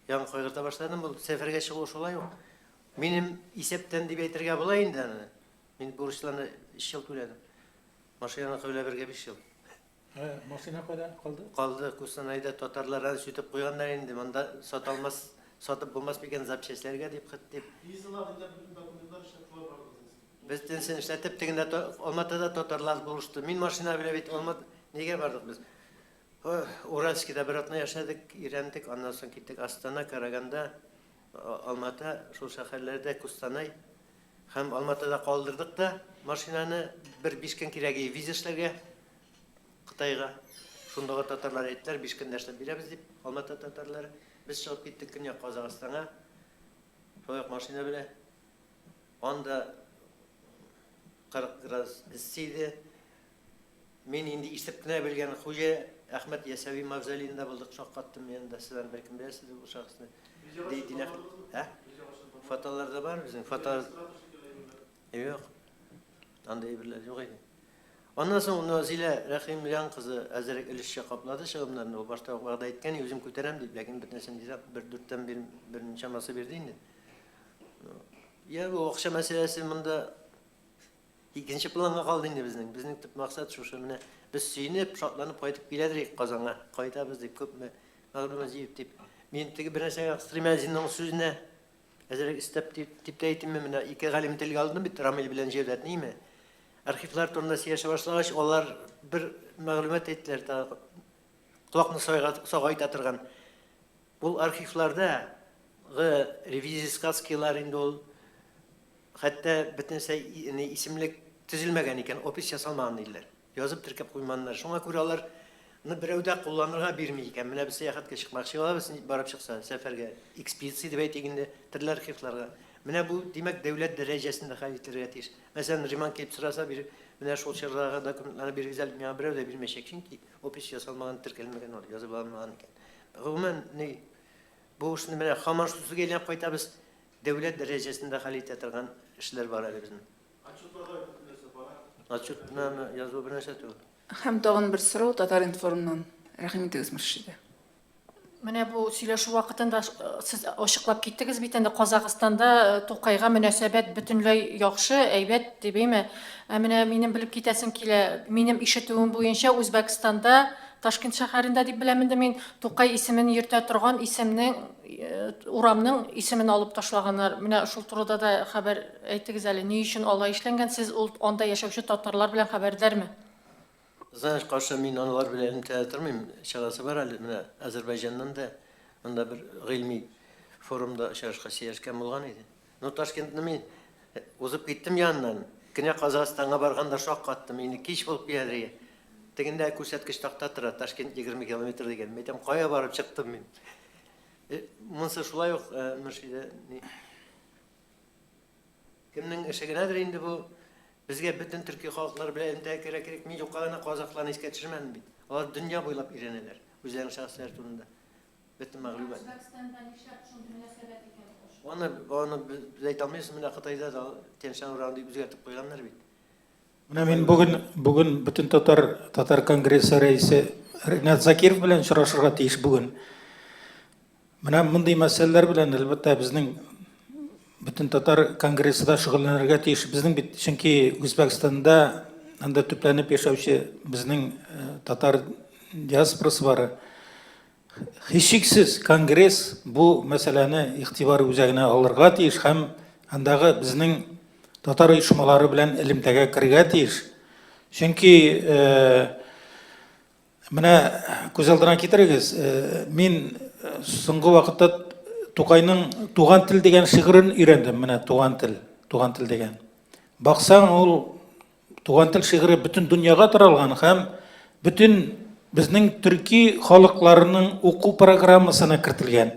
ягын кайгырта башладым. Ул сәфәргә чыгу шулай ук. Минем исәптән дип әйтергә була инде аны. Мин бурычларны 3 ел түләдем. Машинаны белән бергә 5 ел. Ә, машина кайда калды? Калды, Кустанайда татарлар аны сүтеп куйганнар инде. Монда сата алмас, сатып булмас микән запчастьләргә дип хет дип. Визалар инде бөтен документлар эшләп шулай бардыгыз. Без тенсен эшләтеп, тегендә Алматыда татарлар булышты. Мин машина белән бит Алмат нигә бардык без? Уральскида бер атна яшәдек, өйрәндек, аннан соң киттек Астана, Караганда. Алмата, шул шәһәрләрдә, Кустанай һәм Алматада калдырдык та машинаны, бер биш көн кирәк иде виза эшләргә Кытайга. Шундагы татарлар әйттеләр, биш көндә эшләп бирәбез дип, Алмата татарлары. Без чыгып киттек Көньяк Казахстанга, шулай ук машина белән. Анда 40 градус эссе иде. Мин инде ишетеп кенә белгән Хуҗа Әхмәт Ясәви мавзолеенда булдык, шаккаттым мин анда, сез аны бәлкем беләсездер бу шәхесне. Ди, дин әһле. Ә? Фотолар да бар безнең, фотолар. Юк. Андый әйберләр юк иде. Аннан соң Назилә Рәхимҗан кызы әзерәк өлешчә каплады чыгымнарны. Ул башта ук вәгъдә иткән, үзем күтәрәм дип, ләкин бөтенесен җыйсак, бер дүрттән бер, бер чамасы бирде инде. Я, бу акча мәсьәләсе монда Икенче планга калды инде безнең. Безнең төп максат шушы менә без сөенеп, шатланып кайтып киләдер идек Казанга. Кайтабыз дип күпме мәгълүмат җыеп дип. Мин теге бер нәрсәгә кыстырыйм әле Зиннурның сүзенә. Әзрәк өстәп дип, дип тә әйтимме, менә ике галим телгә алдым бит, Рамил белән Җәүдәтне име. Архивлар турында сөйләшә башлагач, алар бер мәгълүмат әйттеләр тагы. Колакны сагайта торган. Ул архивларда гы ревизия сказкилар инде ул хәтта бөтенесе исемлек төзелмәгән икән, опись ясалмаган диделәр. Язып теркәп куйманнар. Шуңа күрә аларны берәү дә кулланырга бирми икән. Менә без сәяхәткә чыкмакчы булабыз, барып чыкса, сәфәргә, экспедиция дип әйтик инде, төрле архивларга. Менә бу, димәк, дәүләт дәрәҗәсендә хәл ителергә тиеш. Мәсәлән, Риман килеп сораса, бир, менә шул чордагы документларны бирегез әле, миңа берәү дә бирмәячәк, чөнки опись ясалмаган, теркәлмәгән ул, язып алынмаган икән. Гомумән, ни, бу эшне менә һаман шул сүзгә әйләнеп кайтабыз, дәүләт дәрәҗәсендә хәл итә торган эшләр бар әле безнең. Отчетларда бөтен нәрсә бара. Отчетны язу бер нәрсә түгел. Һәм тагын бер сорау Татар-информнан. Рәхим итегез, Мөршидә. Менә бу сөйләшү вакытында сез ачыклап киттегез бит инде, Казахстанда Тукайга мөнәсәбәт бөтенләй яхшы, әйбәт дип, әйме? Ә менә минем белеп китәсем килә, минем ишетүем буенча, Үзбәкстанда, Ташкент шәһәрендә дип беләм инде мин, Тукай исемен йөртә торган исемнең, урамның исемен алып ташлаганнар. Менә шул турыда да хәбәр әйтегез әле, ни өчен алай эшләнгән? Сез ул анда яшәүче татарлар белән хәбәрдармы? Кызганыч каршы, мин аналар белән элемтәдә тормыйм. Чыгасы бар әле. Менә Азәрбайҗаннан да монда бер гыйльми форумда очрашка сөйләшкән булган иде. Ну, Ташкентны мин узып киттем яныннан. Кенә Казахстанга барганда шаккаттым. Инде кич булып киләдер. Тегендә күрсәткеч такта тора, Ташкент 20 километр дигән. Мин әйтәм, кая барып чыктым мин? Монысы шулай ук, Мөршидә, Кемнең эше генәдер инде бу. Безгә бөтен төрки халыклар белән элемтәгә керә кирәк. Мин юкка гына казахларны искә төшермәдем бит. Алар дөнья буйлап өйрәнәләр үзләренең шәхесләре турында. Бөтен мәгълүмат. Үзбәкстанда нишләп шундый мөнәсәбәт икән ул? Аны, аны без әйтә алмыйбыз, менә Кытайда да Тянь-Шань урамы дип үзгәртеп куйганнар бит. Менә мин бүген, бүген бөтен татар, татар конгрессы рәисе Ринат Закиров белән очрашырга тиеш бүген. Менә мондый мәсьәләләр белән, әлбәттә, безнең бөтен татар конгрессы да шөгыльләнергә тиеш. Безнең бит, чөнки Үзбәкстанда анда төпләнеп яшәүче безнең э, татар диаспорасы бар. Һичшиксез конгресс бу мәсьәләне игътибар үзәгенә алырга тиеш һәм андагы безнең татар оешмалары белән элемтәгә керергә тиеш. Чөнки э, Менә күз алдына китерегез, э, мин э, соңгы вакытта Тукайның Туган тел дигән шигырен өйрәндем. Менә Туган тел, Туган тел дигән. Баксаң, ул Туган тел шигыре бөтен дөньяга таралган һәм бөтен безнең төрки халыкларының уку программасына кертелгән.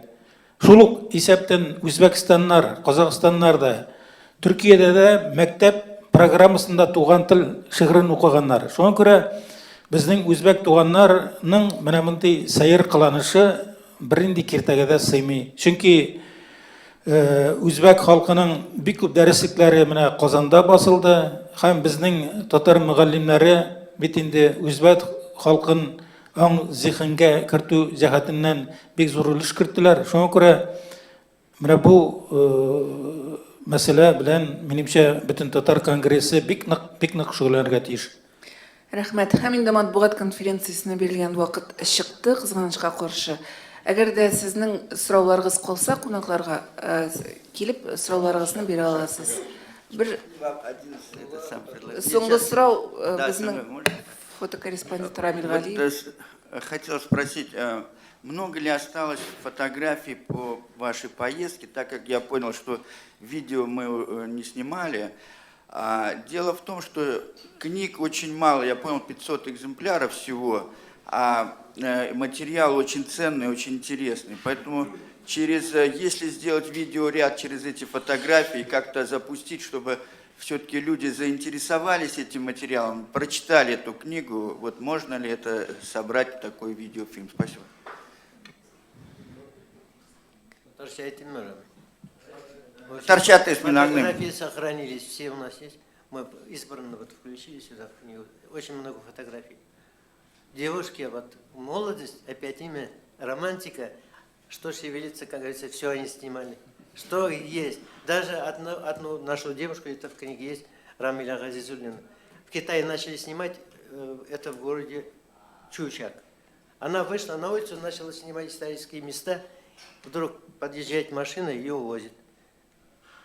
Шул ук исәптән үзбәкстаннар, казахстаннар да, Төркиядә дә мәктәп программасында туган тел шигырен укыганнар. Шуңа күрә безнең үзбәк туганнарның менә мондый сәер кыланышы бернинди киртәгә дә сыймый. Чөнки э, үзбәк халкының бик күп дәреслекләре менә Казанда басылды һәм безнең татар мөгаллимнәре бит инде үзбәк халкын аң-зиһенгә кертү җәһәтеннән бик зур өлеш керттеләр. Шуңа күрә менә бу мәсьәлә белән, минемчә, Бөтентатар конгрессы бик нык, бик нык шөгыльләнергә тиеш. Рәхмәт. Һәм инде матбугат конференциясенә бирелгән вакыт чыкты, кызганычка каршы. Әгәр дә сезнең сорауларыгыз калса, кунакларга килеп сорауларыгызны бирә аласыз. Бер соңгы сорау безнең Фотокорреспондент Рамил Галиев. Э, хотел спросить, э, много ли осталось фотографий по вашей поездке, так как я понял, что видео мы э, не снимали. А, дело в том, что книг очень мало, я понял, 500 экземпляров всего, а материал очень ценный, очень интересный. Поэтому через, если сделать видеоряд через эти фотографии, как-то запустить, чтобы все-таки люди заинтересовались этим материалом, прочитали эту книгу, вот можно ли это собрать в такой видеофильм? Спасибо. Торчат из Фотографии сохранились, все у нас есть. Мы избранно вот включили сюда в книгу. Очень много фотографий. Девушки, вот молодость, опять имя, романтика, что шевелится, как говорится, все они снимали. Что есть. Даже одну, одну нашу девушку, это в книге есть, Рамиля Газизуллина. В Китае начали снимать, э, это в городе Чучак. Она вышла на улицу, начала снимать исторические места. Вдруг подъезжает машина, ее увозит.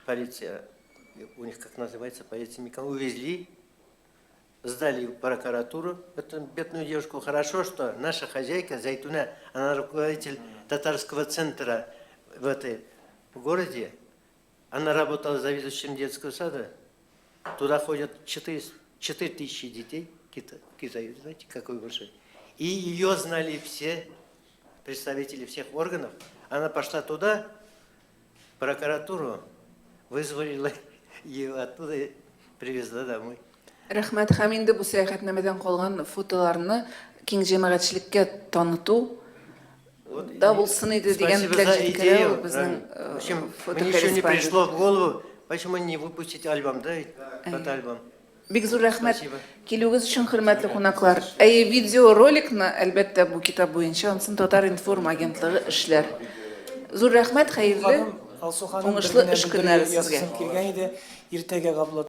Полиция, у них как называется, полиция Микон, увезли. Сдали в прокуратуру эту бедную девушку. Хорошо, что наша хозяйка Зайтуна, она руководитель татарского центра в этой городе. Она работала заведующим детского сада. Туда ходят 4, 4 тысячи детей Китая, знаете, какой большой. И ее знали все представители всех органов. Она пошла туда, в прокуратуру, вызвали ее оттуда и привезла домой. Рәхмәт. Һәм инде бу сәяхәтнамәдән калган фотоларны киң җәмәгатьчелеккә таныту да булсын иде дигән Спасибо теләк за җиткерә идею. ул безнең В общем, мне еще не фотокорреспондент. пришло в голову, почему не выпустить альбом, да, фотоальбом. Бик зур рәхмәт Спасибо. килүегез өчен, хөрмәтле кунаклар. Әйе, видеороликны, әлбәттә, бу китап буенча ансын Татар-информ агентлыгы эшләр. Зур рәхмәт, хәерле, Алсу ханым, уңышлы бер генә эш көннәре белдерү сезгә. ясыйсым килгән иде. Иртәгә Габдулла.